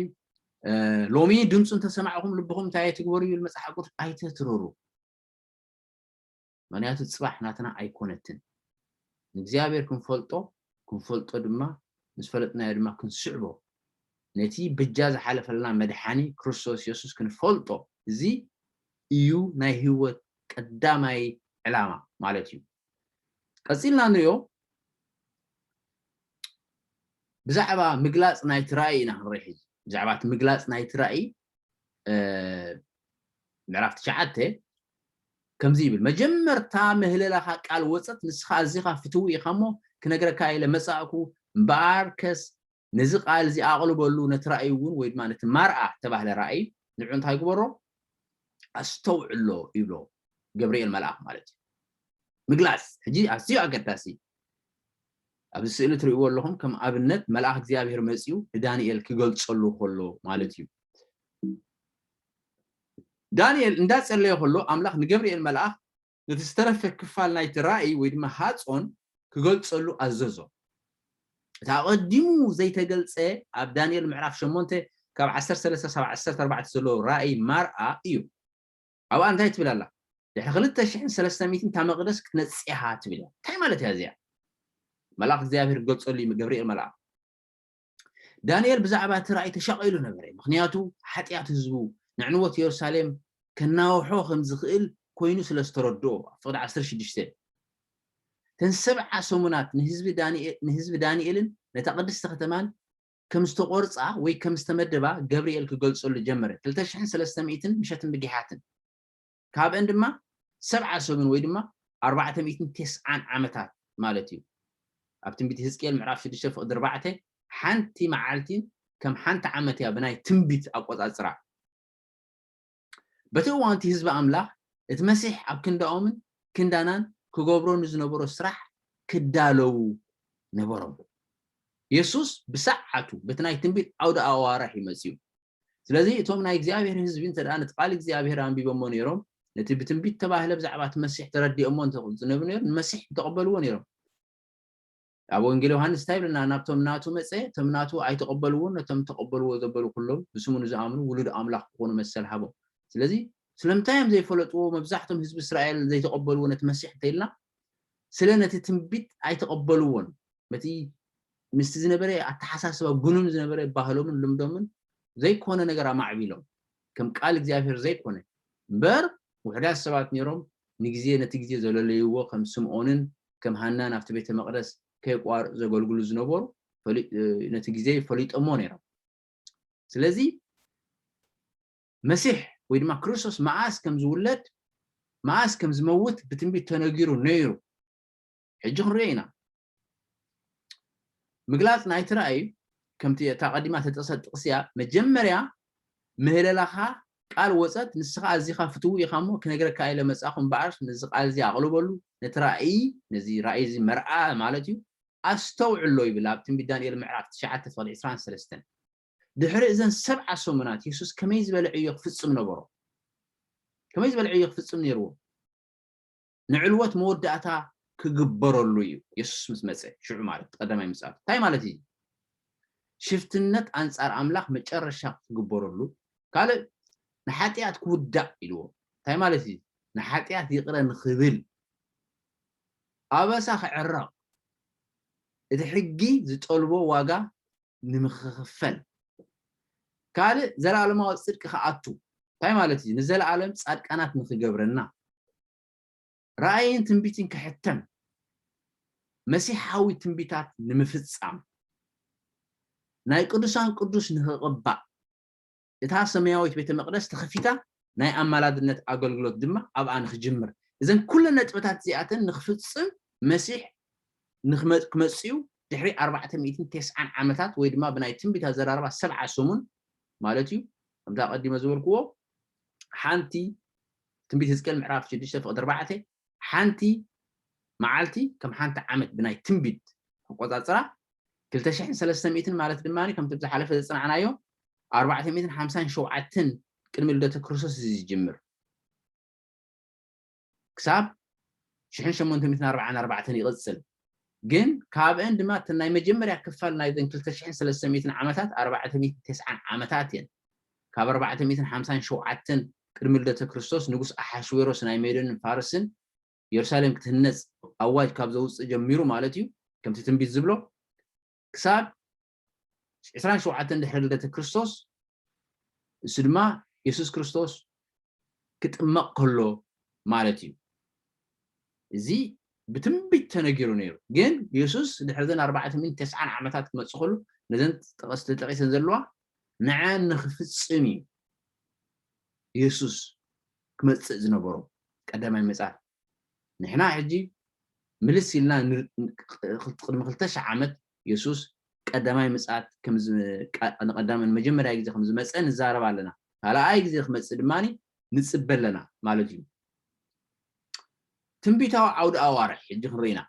እ፣ ሎሚ ድምፁ እንተሰማዕኹም ልብኹም እንታይ ኣይትግበሩ ይብል መጽሓፍ ቅዱስ፣ ኣይተትርሩ። ምኽንያቱ ጽባሕ ናትና ኣይኮነትን። ንእግዚኣብሔር ክንፈልጦ፣ ክንፈልጦ ድማ፣ ምስ ፈለጥናዮ ድማ ክንስዕቦ፣ ነቲ በጃ ዝሓለፈልና መድሓኒ ክርስቶስ የሱስ ክንፈልጦ፣ እዚ እዩ ናይ ህይወት ቀዳማይ ዕላማ ማለት እዩ። ቀጺልና ንሪኦ፣ ብዛዕባ ምግላጽ ናይቲ ራእይ ኢና ክንርኢ ሕጂ። ብዛዕባ እቲ ምግላጽ ናይቲ ራእይ፣ እ፣ ምዕራፍ ትሽዓተ ከምዚ ይብል፣ "መጀመርታ ምህለላኻ ቃል ወጸት፣ ንስኻ ኣዚኻ ፍትዊ ኢኻ እሞ ክነግረካ ኢለ መጻእኩ፣ እምበኣርከስ ነዚ ቃል እዚ ኣቕልበሉ፣ ነቲ ራእይ እውን፣ ወይ ድማ ነቲ ማርኣ እተባህለ ራእይ፣ ንዑ እንታይ ግበሮ? ኣስተውዕሎ" ይብሎ ገብርኤል መልኣኽ ማለት እዩ። ምግላጽ፣ ሕጂ ኣዝዩ ኣገዳሲ። ኣብዚ ስእሊ ትርእይዎ ኣለኹም፣ ከም ኣብነት መልኣኽ እግዚኣብሔር መጺኡ ንዳንኤል ክገልጸሉ ከሎ ማለት እዩ። ዳንኤል እንዳጸለየ ከሎ ኣምላኽ ንገብርኤል መልኣኽ ነቲ ዝተረፈ ክፋል ናይቲ ራእይ ወይ ድማ ሃጾን ክገልጸሉ ኣዘዞ። እቲ ኣቐዲሙ ዘይተገልጸ ኣብ ዳንኤል ምዕራፍ ሸሞንተ ካብ ዓሰርተ ሰለስተ ሳብ ዓሰርተ ኣርባዕተ ዘሎ ራእይ ማርኣ እዩ። ኣብኣ እንታይ ትብል ኣላ? "ድሕሪ ክልተ ሽሕን ሰለስተ ሚእትን እታ መቕደስ ክትነጽህ እያ" ትብል እያ። እንታይ ማለት እያ እዚኣ? መልኣኽ እግዚኣብሔር ክገልጸሉ እዩ፣ ገብርኤል መልኣኽ። ዳንኤል ብዛዕባ እቲ ራእይ ተሻቒሉ ነበረ፣ ምኽንያቱ ሓጢኣት ህዝቡ ንዕንወት የሩሳሌም ከናውሖ ከም ዝኽእል ኮይኑ ስለ ዝተረድኦ። ኣብ ፍቕዲ ዓሰርተ ሽዱሽተ፣ እተን ሰብዓ ሰሙናት ንህዝቢ ዳንኤ-፣ ንህዝቢ ዳንኤልን ነታ ቅድስቲ ከተማን ከም ዝተቖርጻ ወይ ከም ዝተመደባ ገብርኤል ክገልጸሉ ጀመረ። ክልተ ሽሕን ሰለስተ ሚእትን ምሸትን ብጊሓትን። ካብአን ድማ ሰብዓ ሰብን ወይ ድማ ኣርባዕተ ሚእትን ተስዓን ዓመታት ማለት እዩ። ኣብ ትንቢት ህዝቅኤል ምዕራፍ ሽዱሽተ ፍቕዲ ኣርባዕተ ሓንቲ መዓልቲ ከም ሓንቲ ዓመት እያ ብናይ ትንቢት ኣቆጻጽራ። በቲ እዋንቲ ህዝቢ ኣምላኽ እቲ መሲሕ ኣብ ክንዳኦምን ክንዳናን ክገብሮ ንዝነበሮ ስራሕ ክዳለዉ ነበሮም። የሱስ ብሰዓቱ በቲ ናይ ትንቢት ዓውደ ኣዋርሕ እዩ መጺኡ። ስለዚ እቶም ናይ እግዚኣብሔር ህዝቢ እንተ ደኣ ነቲ ቃል እግዚኣብሔር ኣንቢቦሞ ነይሮም፣ ነቲ ብትንቢት ተባህለ ብዛዕባ እቲ መሲሕ ተረዲኦሞ እንተ ዝነብሩ ነይሩ፣ ንመሲሕ ምተቐበልዎ ነይሮም። ኣብ ወንጌል ዮሃንስ እንታይ ይብለና? ናብቶም ናቱ መጸ፣ እቶም ናቱ ኣይተቐበልዎን፣ ነቶም ተቐበልዎ ዘበሉ ኩሎም ብስሙ ንዝኣምኑ ውሉድ ኣምላኽ ክኾኑ መሰል ሃቦም። ስለዚ ስለምንታይ እዮም ዘይፈለጥዎ? መብዛሕቶም ህዝቢ እስራኤል ዘይተቐበልዎ ነቲ መሲሕ እንተኢልና፣ ስለ ነቲ ትንቢት ኣይተቐበልዎን። በቲ ምስቲ ዝነበረ ኣተሓሳስባ፣ ግኑን ዝነበረ ባህሎምን ልምዶምን ዘይኮነ ነገር ኣማዕቢሎም፣ ከም ቃል እግዚኣብሔር ዘይኮነ እምበር፣ ውሑዳት ሰባት ነይሮም ንግዜ፣ ነቲ ግዜ ዘለለይዎ፣ ከም ስምዖንን ከም ሃናን ኣብቲ ቤተ መቕደስ ከየቋርጽ ዘገልግሉ ዝነበሩ ፈሊ-፣ ነቲ ግዜ ፈሊጦሞ ነይሮም። ስለዚ መሲሕ ወይ ድማ ክርስቶስ መዓስ ከም ዝውለድ፣ መዓስ ከም ዝመውት ብትንቢት ተነጊሩ ነይሩ። ሕጂ ክንሪኦ ኢና። ምግላጽ ናይቲ ራእይ ከምቲ እታ ቀዲማ ተጠቕሰት ጥቕሲ እያ። መጀመርያ ምህለላኻ ቃል ወጸት፣ ንስኻ ኣዚኻ ፍትዉ ኢኻ እሞ ክነግረካ ኢለ መጻኹ እምበኣር፣ ነዚ ቃል እዚ ኣቕልበሉ፣ ነቲ ራእይ፣ ነዚ ራእይ እዚ መርኣ ማለት እዩ፣ ኣስተውዕሎ ይብል ኣብ ትንቢት ዳንኤል ምዕራፍ ትሽዓተ ፍቕዲ ዕስራን ሰለስተን። ድሕሪ እዘን ሰብዓ ሰሙናት የሱስ ከመይ ዝበለ ዕዮ ክፍጽም ነበሮ? ከመይ ዝበለ ዕዮ ክፍጽም ነይርዎ? ንዕልወት መወዳእታ ክግበረሉ እዩ። የሱስ ምስ መጸ፣ ሽዑ ማለት ቀዳማይ ምጽኣቱ። እንታይ ማለት እዩ? ሽፍትነት ኣንጻር ኣምላኽ መጨረሻ ክግበረሉ፣ ካልእ ንሓጢኣት ክውዳእ ኢልዎ። እንታይ ማለት እዩ? ንሓጢኣት ይቕረ ንኽብል፣ ኣበሳ ክዕረቕ፣ እቲ ሕጊ ዝጠልቦ ዋጋ ንምኽኽፈል፣ ካልእ ዘላለማዊ ጽድቂ ክኣቱ። እንታይ ማለት እዩ? ንዘለኣለም ጻድቃናት ንኽገብረና፣ ራእይን ትንቢትን ክሕተም፣ መሲሓዊ ትንቢታት ንምፍጻም፣ ናይ ቅዱሳን ቅዱስ ንኽቕባእ፣ እታ ሰማያዊት ቤተ መቕደስ ተኸፊታ፣ ናይ ኣማላድነት ኣገልግሎት ድማ ኣብኣ ንኽጅምር። እዘን ኩለን ነጥብታት እዚኣተን ንኽፍጽም መሲሕ ንኽመ-፣ ክመጽእ እዩ። ድሕሪ ኣርባዕተ ሚእትን ተስዓን ዓመታት ወይ ድማ ብናይ ትንቢት ኣዘራርባ ሰብዓ ሰሙን ማለት እዩ። ከምታ ኣቐዲመ ዝበልክዎ ሓንቲ ትንቢት ህዝቅኤል ምዕራፍ ሽዱሽተ ፍቕዲ ኣርባዕተ ሓንቲ መዓልቲ ከም ሓንቲ ዓመት ብናይ ትንቢት ኣቆጻጽራ ክልተ ሽሕን ሰለስተ ሚእትን ማለት ድማ ከምቲ ብዝሓለፈ ዘጽናዕናዮ ኣርባዕተ ሚእትን ሓምሳን ሸውዓተን ቅድሚ ልደተ ክርስቶስ እዩ ዝጅምር። ክሳብ ሽሕን ሸሞንተ ሚእትን ኣርባዓን ኣርባዕተን ይቕጽል። ግን ካብአን ድማ እተን ናይ መጀመርያ ክፋል ናይዘን ክልተ ሽሕን ሰለስተ ሚእትን ዓመታት ኣርባዕተ ሚእትን ተስዓን ዓመታት እየን። ካብ ኣርባዕተ ሚእትን ሓምሳን ሸውዓተን ቅድሚ ልደተ ክርስቶስ ንጉስ ኣሓሽዌሮስ ናይ ሜዶንን ፋርስን የሩሳሌም ክትህነጽ ኣዋጅ ካብ ዘውጽእ ጀሚሩ ማለት እዩ፣ ከምቲ ትንቢት ዝብሎ፣ ክሳብ ዕስራን ሸውዓተን ድሕሪ ልደተ ክርስቶስ፣ እሱ ድማ የሱስ ክርስቶስ ክጥመቕ ከሎ ማለት እዩ። እዚ ብትንቢት ተነጊሩ ነይሩ። ግን የሱስ ድሕሪ ዘን ኣርባዕተ ሚእትን ተስዓን ዓመታት ክመጽእ ከሎ፣ ነዘን ጠቐስቲ ተጠቒሰን ዘለዋ ንዐን ንኽፍጽም እዩ የሱስ ክመጽእ ዝነበሮ ቀዳማይ ምጽኣት። ንሕና ሕጂ ምልስ ኢልና ን-፣ ን-፣ ቅድሚ ክልተ ሽሕ ዓመት የሱስ ቀዳማይ ምጽኣት ከም ዝ-፣ ቃ-፣ ንቀዳማይ ንመጀመርያ ግዜ ከም ዝመጸ ንዛረብ ኣለና። ካልኣይ ግዜ ክመጽእ ድማ ንጽበ ኣለና ማለት እዩ። ትንቢታዊ ዓውዲ ኣዋርሕ ሕጂ ክንርኢ ኢና።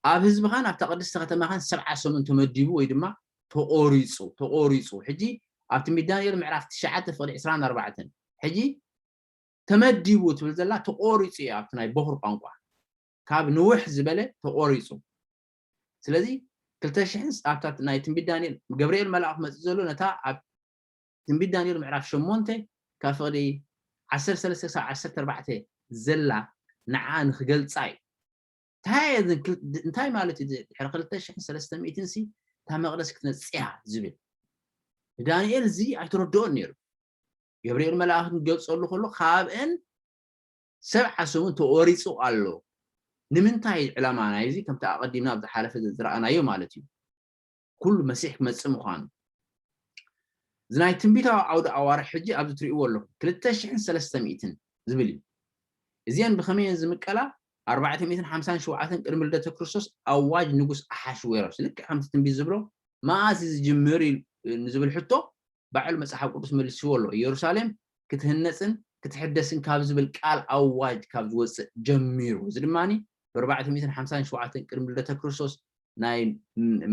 ኣብ ህዝብኻን ኣብታ ቅድስቲ ከተማኻን ሰብዓ ሰሙን ተመዲቡ ወይ ድማ ተቖሪጹ፣ ተቖሪጹ። ሕጂ ኣብ ትንቢት ዳንኤል ምዕራፍ ትሽዓተ ፍቕዲ ዕስራን ኣርባዕተን። ሕጂ ተመዲቡ ትብል ዘላ ተቖሪጹ እዩ ኣብቲ ናይ ቦኽሪ ቋንቋ። ካብ ንውሕ ዝበለ ተቖሪጹ። ስለዚ ክልተ ሽሕን ስ-፣ ኣብታ ናይ ትንቢት ዳንኤል፣ ገብርኤል መልኣኽ መጽእ ዘሎ ነታ ኣብ ትንቢት ዳንኤል ምዕራፍ ሸሞንተ ካብ ፍቕዲ ዓሰርተ ሰለስተ ክሳብ ዓሰርተ ኣርባዕተ ዘላ ንዓ ንኽገልጻ እዩ። እንታይ እየን ክል-፣ ድ-፣ እንታይ ማለት እዩ? ድሕሪ ክልተ ሽሕን ሰለስተ ሚእትን ሲ እታ መቕደስ ክትነጽያ ዝብል ንዳንኤል እዚ ኣይተረድኦን ነይሩ። ገብርኤል መልኣኽ ክገልጸሉ ከሎ ካብአን ሰብዓ ሰሙን ተቖሪጹ ኣሎ። ንምንታይ ዕላማ ናይዚ? ከምቲ ኣቐዲምና ኣብ ዝሓለፈ ዝረኣናዮ ማለት እዩ። ኩሉ መሲሕ ክመፅእ ምዃኑ። እዚ ናይ ትንቢታዊ ዓውዲ ኣዋርሕ ሕጂ ኣብዚ ትርእይዎ ኣለኹም ክልተ ሽሕን ሰለስተ ሚእትን ዝብል እዩ። እዚአን ብኸመይ እየን ዝምቀላ? ኣርባዕተ ሚእትን ሓምሳን ሸውዓተን ቅድሚ ልደተ ክርስቶስ ኣዋጅ ንጉስ ኣሓሽዌሮስ፣ ልክዕ ከምቲ ትንቢት ዝብሎ፣ መኣስ እዩ ዝጅምር ኢሉ ንዝብል ሕቶ ባዕሉ መጽሓፍ ቅዱስ መልስዎ ኣሎ። ኢየሩሳሌም ክትህነጽን ክትሕደስን ካብ ዝብል ቃል ኣዋጅ ካብ ዝወጽእ ጀሚሩ፣ እዚ ድማ ብ ኣርባዕተ ሚእትን ሓምሳን ሸውዓተን ቅድሚ ልደተ ክርስቶስ ናይ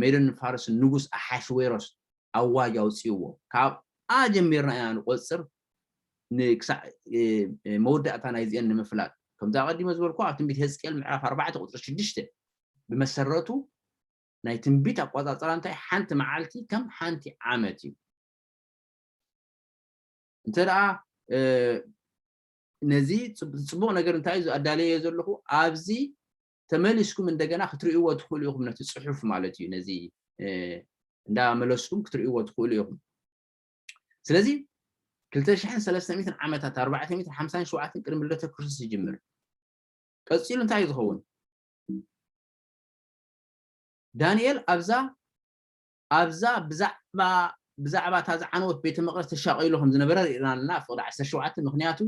ሜዶን ፋርስን ንጉስ ኣሓሽዌሮስ ኣዋጅ ኣውፅእዎ። ካብኣ ጀሚርና ኢና ንቆፅር፣ ንክሳዕ መወዳእታ ናይዚአን ንምፍላጥ። ከምዚ ኣቐዲመ ዝበልኩ ኣብ ትንቢት ህዝቅኤል ምዕራፍ ኣርባዕተ ቁፅሪ ሽዱሽተ ብመሰረቱ ናይ ትንቢት ኣቆፃፅራ እንታይ ሓንቲ መዓልቲ ከም ሓንቲ ዓመት እዩ። እንተ ደኣ ነዚ ፅቡቕ ነገር እንታይ እዩ ኣዳለየ ዘለኹ ኣብዚ ተመሊስኩም እንደገና ክትርእይዎ ትኽእሉ ኢኹም ነቲ ፅሑፍ ማለት እዩ። ነዚ እንዳመለስኩም ክትርእይዎ ትኽእሉ ኢኹም። ስለዚ ክልተ ሽሕን ሰለስተ ሚእትን ዓመታት ኣርባዕተ ሚእትን ሓምሳን ሸውዓተን ቅድሚ ልደተ ክርስቶስ ይጅምር። ቀፂሉ እንታይ እዩ ዝኸውን? ዳንኤል ኣብዛ ኣብዛ ብዛዕባ ብዛዕባ እታ ዝዓነወት ቤተ መቅደስ ተሻቒሉ ከም ዝነበረ ርኢና ኣለና። ፍቕዲ ዓሰርተ ሸውዓተ ምክንያቱ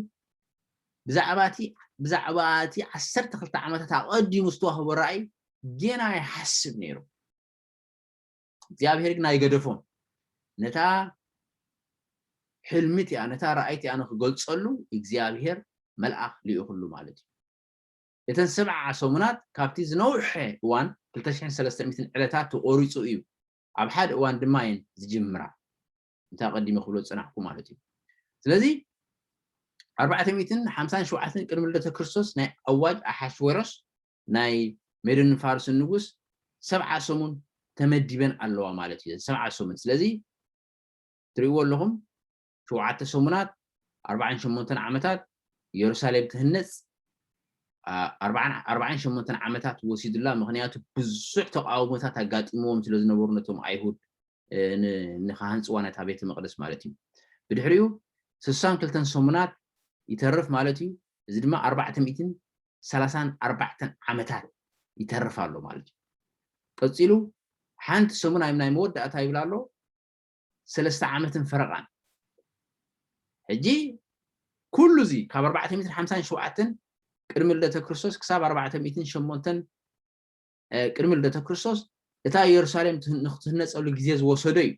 ብዛዕባ እቲ ብዛዕባ እቲ ዓሰርተ ክልተ ዓመታት ኣቐዲሙ ዝተዋህቦ ራእይ ጌና ይሓስብ ነይሩ። እግዚኣብሔር ግን ኣይገደፎን። ነታ ሕልሚ እቲኣ ነታ ራእይ እቲኣ ንክገልጸሉ እግዚኣብሔር መልኣኽ ልኢኹሉ ማለት እዩ። እተን ሰብዓ ሰሙናት ካብቲ ዝነውሐ እዋን ክልተ ሽሕን ሰለስተ ሚእትን ዕለታት ተቖሪጹ እዩ። ኣብ ሓደ እዋን ድማ እየን ዝጅምራ። እንታይ ኣቐዲመ ክብሎ ዝጸናሕኩ ማለት እዩ። ስለዚ ኣርባዕተ ሚእትን ሓምሳን ሸውዓተን ቅድሚ ልደተ ክርስቶስ ናይ ኣዋጅ ኣሓሽወሮስ ናይ ሜዶንን ፋርስን ንጉስ ሰብዓ ሰሙን ተመዲበን ኣለዋ ማለት እዩ። ሰብዓ ሰሙን ስለዚ ትርእይዎ ኣለኹም ሸውዓተ ሰሙናት ኣርባዓን ሸሞንተን ዓመታት ኢየሩሳሌም ትህነጽ ኣርባዓን ሸሞንተን ዓመታት ወሲዱላ። ምክንያቱ ብዙሕ ተቃውሞታት ኣጋጢምዎም ስለ ዝነበሩ ነቶም ኣይሁድ ንክሃንፅዋ ነታ ቤተ መቅደስ ማለት እዩ። ብድሕሪኡ ስሳን ክልተን ሰሙናት ይተርፍ ማለት እዩ። እዚ ድማ ኣርባዕተ ሚእትን ሰላሳን ኣርባዕተን ዓመታት ይተርፍ ኣሎ ማለት እዩ። ቀፂሉ ሓንቲ ሰሙን ኣብ ናይ መወዳእታ ይብል ኣሎ ሰለስተ ዓመትን ፈረቓን። ሕጂ ኩሉ እዚ ካብ ኣርባዕተ ሚእትን ሓምሳን ሸውዓተን ቅድሚ ልደተ ክርስቶስ ክሳብ ኣርባዕተ ሚእትን ሸሞንተን ቅድሚ ልደተ ክርስቶስ እታ ኢየሩሳሌም ንክትህነፀሉ ግዜ ዝወሰዶ እዩ።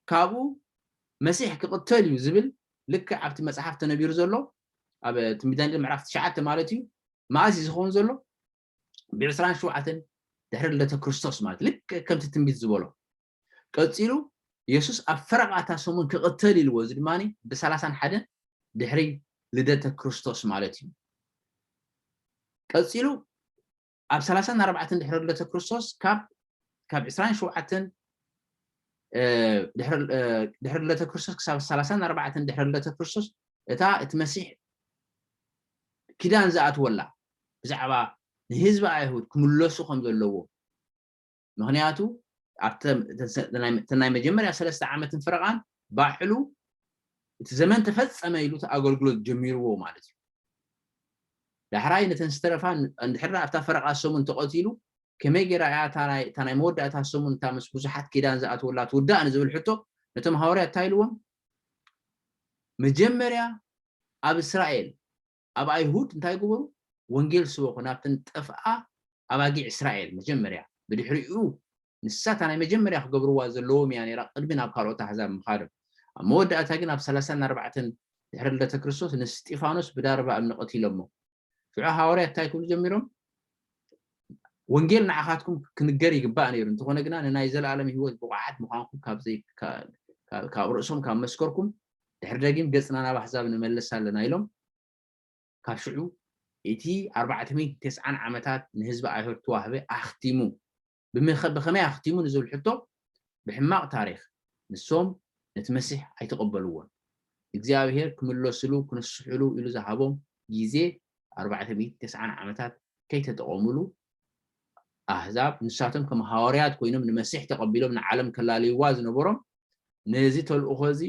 ካብኡ መሲሕ ክቕተል እዩ ዝብል ልክዕ ኣብቲ መፅሓፍ ተነቢሩ ዘሎ ኣብ ትንቢት ዳንኤል ምዕራፍ ትሽዓተ ማለት እዩ። መኣስ እዩ ዝኸውን ዘሎ? ብ ዕስራን ሸውዓተን ድሕሪ ልደተ ክርስቶስ ማለት ልክዕ ከምቲ ትንቢት ዝበሎ። ቀፂሉ የሱስ ኣብ ፈረቓ እታ ሰሙን ክቕተል ኢልዎ፣ እዚ ድማ ብሰላሳን ሓደን ድሕሪ ልደተ ክርስቶስ ማለት እዩ። ቀፂሉ ኣብ ሰላሳን ኣርባዕተን ድሕሪ ልደተ ክርስቶስ ካብ ካብ ዕስራን ሸውዓተን ድሕሪ ልደተ ክርስቶስ ክሳብ ሰላሳን ኣርባዕተን ድሕሪ ልደተ ክርስቶስ እታ እቲ መሲሕ ኪዳን ዝኣትወላ ብዛዕባ ንህዝቢ ኣይሁድ ክምለሱ ከም ዘለዎ ምክንያቱ ኣብተን ናይ መጀመርያ ሰለስተ ዓመትን ፈረቓን ባዕሉ እቲ ዘመን ተፈጸመ ኢሉ እቲ ኣገልግሎት ጀሚርዎ ማለት እዩ። ዳሕራይ ነተን ዝተረፋ እንድሕር ኣብታ ፈረቓ ሰሙን ተቐቲሉ ከመይ ገይራ እያ እታ ናይ መወዳእታ ሰሙን እታ ምስ ብዙሓት ኪዳን ዝኣትወላ ትውዳእ ንዝብል ሕቶ ነቶም ሃዋርያ እንታይ ኢልዎም? መጀመርያ ኣብ እስራኤል ኣብ ኣይሁድ እንታይ ግበሩ? ወንጌል ስበኹ ናብተን ጠፍኣ ኣባጊዕ እስራኤል መጀመርያ። ብድሕሪኡ ንሳ እታ ናይ መጀመርያ ክገብርዋ ዘለዎም እያ ነይራ ቅድሚ ናብ ካልኦት ኣህዛብ ምኻዶም። ኣብ መወዳእታ ግን ኣብ ሰላሳን ኣርባዕተን ድሕሪ ልደተ ክርስቶስ ንስጢፋኖስ ብዳርባ እምኒ ቀቲሎሞ። ሽዑ ሃዋርያት እንታይ ክብሉ ጀሚሮም? ወንጌል ንዓኻትኩም ክንገር ይግባእ ነይሩ፣ እንተኾነ ግና ንናይ ዘለኣለም ህይወት ብቑዓት ምዃንኩም ካብ ርእሶም ካብ መስከርኩም ድሕሪ ደጊም ገጽና ናብ ኣህዛብ ንመልስ ኣለና ኢሎም ካብ ሽዑ እቲ ኣርባዕተ ሚእትን ተስዓን ዓመታት ንህዝቢ ኣይሁድ ተዋህበ ኣኽቲሙ። ብኸመይ ኣኽቲሙ ንዝብል ሕቶ ብሕማቕ ታሪኽ ንሶም ነቲ መሲሕ ኣይተቐበልዎን። እግዚኣብሔር ክምለስሉ ክንስሕሉ ኢሉ ዝሃቦም ግዜ ኣርባዕተ ሚእትን ተስዓን ዓመታት ከይተጠቐምሉ ኣህዛብ ንሳቶም ከም ሃዋርያት ኮይኖም ንመሲሕ ተቐቢሎም ንዓለም ከላለይዋ ዝነበሮም ነዚ ተልእኾ እዚ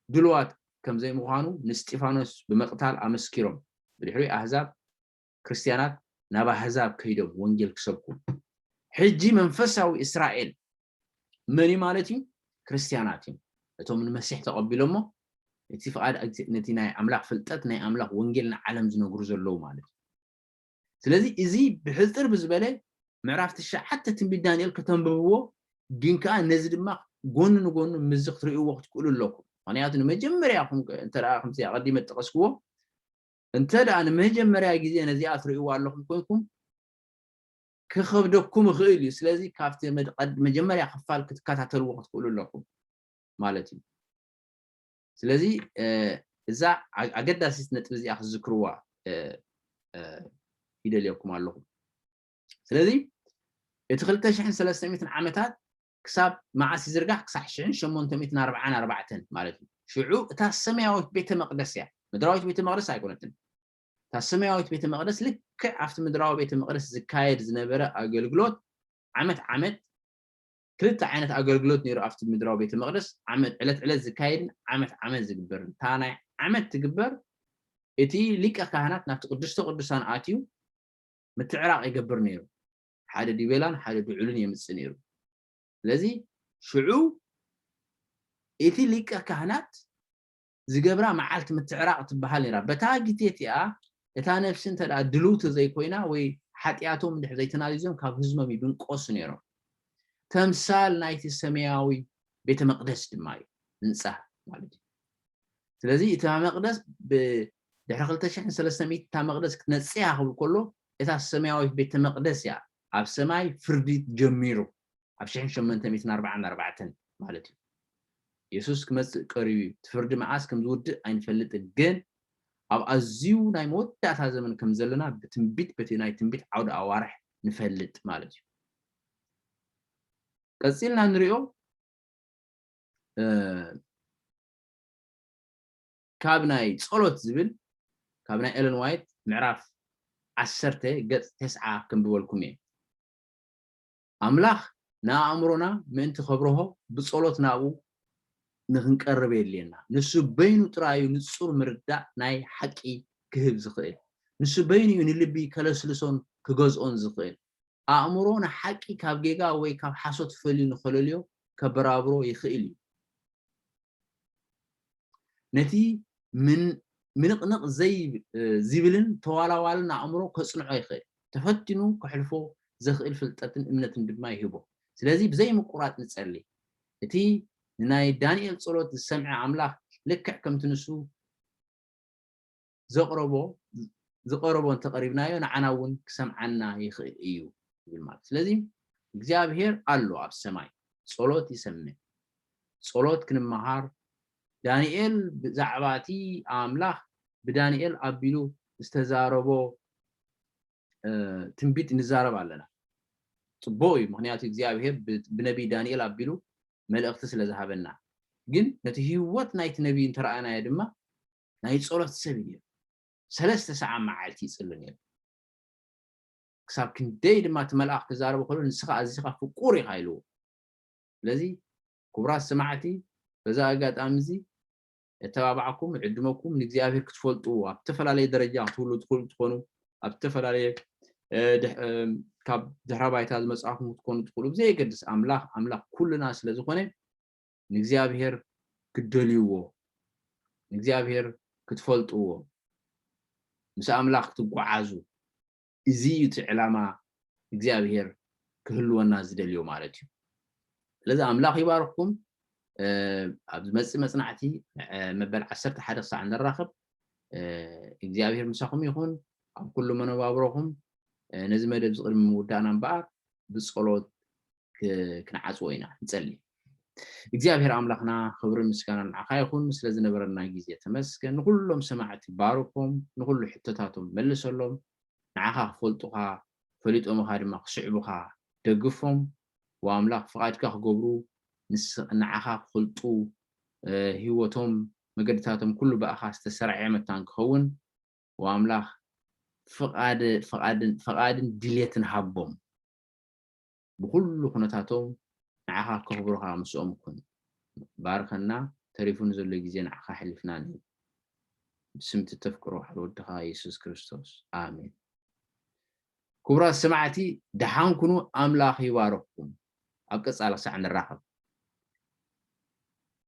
ድልዋት ከም ዘይምዃኑ ንስጢፋኖስ ብምቕታል ኣመስኪሮም። ብድሕሪ ኣህዛብ ክርስትያናት ናብ ኣህዛብ ከይዶም ወንጌል ክሰብኩ። ሕጂ መንፈሳዊ እስራኤል መን እዩ ማለት እዩ? ክርስትያናት እዮም። እቶም ንመሲሕ ተቐቢሎሞ እቲ ፍቓድ፣ ነቲ ናይ ኣምላኽ ፍልጠት፣ ናይ ኣምላኽ ወንጌል ንዓለም ዝነግሩ ዘለዉ ማለት እዩ። ስለዚ እዚ ብሕጽር ብዝበለ ምዕራፍ ትሽዓተ ትንቢት ዳንኤል ከተንብብዎ፣ ግን ከኣ ነዚ ድማ ጎኒ ንጎኒ ምስዚ ክትርእይዎ ክትክእሉ ኣለኩም። ምኽንያቱ ንመጀመርያኹም እንተ ደኣ ከምዚ ኣቐዲመ ዝጠቐስክዎ፣ እንተ ደኣ ንመጀመርያ ግዜ ነዚኣ ትርእይዋ ኣለኹም ኮይንኩም፣ ክኸብደኩም ይኽእል እዩ። ስለዚ ካብቲ መድ-፣ ቀድ-፣ መጀመርያ ክፋል ክትከታተልዎ ክትክእሉ ኣለኹም ማለት እዩ። ስለዚ፣ እ፣ እዛ ኣ-፣ ኣገዳሲት ነጥቢ እዚኣ ክትዝክርዋ፣ እ፣ እ፣ ይደልየኩም ኣለኹ። ስለዚ እቲ ክልተ ሽሕን ሰለስተ ሚእትን ዓመታት ክሳብ መዓስ ይዝርጋሕ? ክሳዕ ሽሕን ሸሞንተ ሚእትን ኣርብዓን ኣርባዕተን ማለት እዩ። ሽዑ እታ ሰማያዊት ቤተ መቕደስ እያ፣ ምድራዊት ቤተ መቕደስ ኣይኮነትን። እታ ሰማያዊት ቤተ መቕደስ ልክዕ ኣብቲ ምድራዊ ቤተ መቕደስ ዝካየድ ዝነበረ ኣገልግሎት ዓመት ዓመት ክልተ ዓይነት ኣገልግሎት ነይሩ ኣብቲ ምድራዊ ቤተ መቕደስ፣ ዓመት፣ ዕለት ዕለት ዝካየድን ዓመት ዓመት ዝግበርን። እታ ናይ ዓመት ትግበር፣ እቲ ሊቀ ካህናት ናብቲ ቅድስተ ቅዱሳን ኣትዩ ምትዕራቕ ይገብር ነይሩ። ሓደ ዲቤላን ሓደ ድዑልን የምጽእ ነይሩ። ስለዚ ሽዑ እቲ ሊቀ ካህናት ዝገብራ መዓልቲ ምትዕራቕ ትበሃል ነይራ። በታ ግዜ እቲኣ እታ ነፍሲ እንተ ደኣ ድልውቲ ዘይኮይና ወይ ሓጢኣቶም እንድሕር ዘይተናዚዞም ካብ ህዝቦም ይብንቆሱ ነይሮም። ተምሳል ናይቲ ሰማያዊ ቤተ መቕደስ ድማ እዩ፣ ህንጻ ማለት እዩ። ስለዚ እታ መቕደስ ብ-፣ ድሕሪ ክልተ ሽሕን ሰለስተ ሚእትን እታ መቕደስ ክትነጽያ ክብል ከሎ እታ ሰማያዊት ቤተ መቕደስ እያ ኣብ ሰማይ ፍርዲ ጀሚሩ። ኣብ ሽሕን ሸሞንተ ሚእትን ኣርባዓን ኣርባዕተን ማለት እዩ። የሱስ ክመጽእ ቀሪቡ እዩ። እቲ ፍርዲ መዓስ ከም ዝውድእ ኣይንፈልጥን፣ ግን ኣብ ኣዝዩ ናይ መወዳእታ ዘመን ከም ዘለና ብትንቢት፣ በቲ ናይ ትንቢት ዓውደ ኣዋርሕ ንፈልጥ ማለት እዩ። ቀጺልና ንሪኦ፣ እ፣ ካብ ናይ ጸሎት ዝብል፣ ካብ ናይ ኤለን ዋይት ምዕራፍ ዓሰርተ ገጽ ተስዓ ከንብበልኩም እየ። ኣምላኽ ንኣእምሮና ምእንቲ ከብርሆ ብጸሎት ናብኡ ንኽንቀርብ የድልየና። ንሱ በይኑ ጥራይ እዩ ንጹር ምርዳእ ናይ ሓቂ ክህብ ዝኽእል። ንሱ በይኑ እዩ ንልቢ ከለስልሶን ክገዝኦን ዝኽእል። ኣእምሮ ንሓቂ ካብ ጌጋ ወይ ካብ ሓሶት ፈልዩ ንኸለልዮ ከበራብሮ ይኽእል እዩ። ነቲ ምን-፣ ምንቕንቕ ዘይ-፣ እ፣ ዝብልን ተዋላዋልን ኣእምሮ ከጽንዖ ይኽእል። ተፈቲኑ ከሕልፎ ዘኽእል ፍልጠትን እምነትን ድማ ይህቦ። ስለዚ ብዘይ ምቁራጽ ንጸሊ። እቲ ንናይ ዳንኤል ጸሎት ዝሰምዐ ኣምላኽ ልክዕ ከምቲ ንሱ ዘቕረቦ፣ ዝቐረቦ እንተቐሪብናዮ ንዓና እውን ክሰምዓና ይኽእል እዩ ይብል ማለት። ስለዚ እግዚኣብሔር ኣሎ ኣብ ሰማይ፣ ጸሎት ይሰምዕ። ጸሎት ክንመሃር፣ ዳንኤል ብዛዕባ እቲ ኣምላኽ ብዳንኤል ኣቢሉ ዝተዛረቦ፣ እ፣ ትንቢት ንዛረብ ኣለና። ጽቡቕ እዩ፣ ምኽንያቱ እግዚኣብሔር ብ-፣ ብነቢይ ዳንኤል ኣቢሉ መልእኽቲ ስለ ዝሃበና። ግን ነቲ ህይወት ናይቲ ነቢይ እንተረኣናዮ ድማ ናይ ጸሎት ሰብ እዩ ነይሩ። ሰለስተ ሰዓት መዓልቲ ይጽሊ ነይሩ። ክሳብ ክንደይ ድማ እቲ መልኣኽ ክዛረቦ ከሎ፣ "ንስኻ ኣዚኻ ፍቁር ኢኻ" ኢልዎ። ስለዚ ክቡራት ሰማዕቲ፣ በዛ ኣጋጣሚ እዚ የተባባዕኩም፣ ዕድመኩም ንእግዚኣብሔር ክትፈልጡ፣ ኣብ ዝተፈላለየ ደረጃ ክትህሉ ትኽእሉ ትኾኑ፣ ኣብ ዝተፈላለየ፣ እ፣ ድሕ-፣ እ፣ ካብ ድሕረ ባይታ ዝመጻእኩም ክትኮኑ ትኽእሉ፣ ብዘየገድስ ኣምላኽ፣ ኣምላኽ ኩልና ስለ ዝኾነ ንእግዚኣብሔር ክትደልይዎ፣ ንእግዚኣብሔር ክትፈልጥዎ፣ ምስ ኣምላኽ ክትጓዓዙ፣ እዚ እዩ እቲ ዕላማ እግዚኣብሔር ክህልወና ዝደልዮ ማለት እዩ። ስለዚ ኣምላኽ ይባርኽኩም። እ፣ ኣብ ዝመጽእ መጽናዕቲ፣ እ፣ መበል ዓሰርተ ሓደ ክሳዕ ንራኸብ፣ እ፣ እግዚኣብሔር ምሳኹም ይኹን። ኣብ ኩሉ መነባብሮኹም፣ እ፣ ነዚ መደብ እዚ ቅድሚ ምውዳእና እምበኣር ብጸሎት ክ-፣ ክንዓጽዎ ኢና። ንጸሊ። እግዚኣብሔር ኣምላኽና፣ ክብርን ምስጋናን ንዓኻ ይኹን፣ ስለ ዝነበረና ግዜ ተመስገን። ንኹሎም ሰማዕቲ ባርኮም፣ ንኹሉ ሕቶታቶም መልሰሎም። ንዓኻ ክፈልጡኻ፣ ፈሊጦምኻ ድማ ክስዕቡኻ ደግፎም። ወኣምላኽ፣ ፍቓድካ ክገብሩ፣ ንስ-፣ ንዓኻ ክፈልጡ፣ እ፣ ህይወቶም፣ መገድታቶም ኩሉ ብኣኻ ዝተሰርዐ መታን ክኸውን፣ ወኣምላኽ፣ ፍቓድ-፣ ፍቓድን፣ ፍቓድን ድልየትን ሃቦም። ብኹሉ ኩነታቶም ንዓኻ ከኽብሩኻ ምስኦም ኩን። ባርኸና፣ ተሪፉ ንዘሎ ግዜ ንዓኻ ኣሕሊፍና ንህብ። ብስም እቲ ተፍቅሮ ሓደ ወድኻ የሱስ ክርስቶስ። ኣሜን። ክቡራት ሰማዕቲ፣ ደሓን ኩኑ፣ ኣምላኽ ይባርኽኩም። ኣብ ቀጻሊ ክሳዕ ንራኸብ።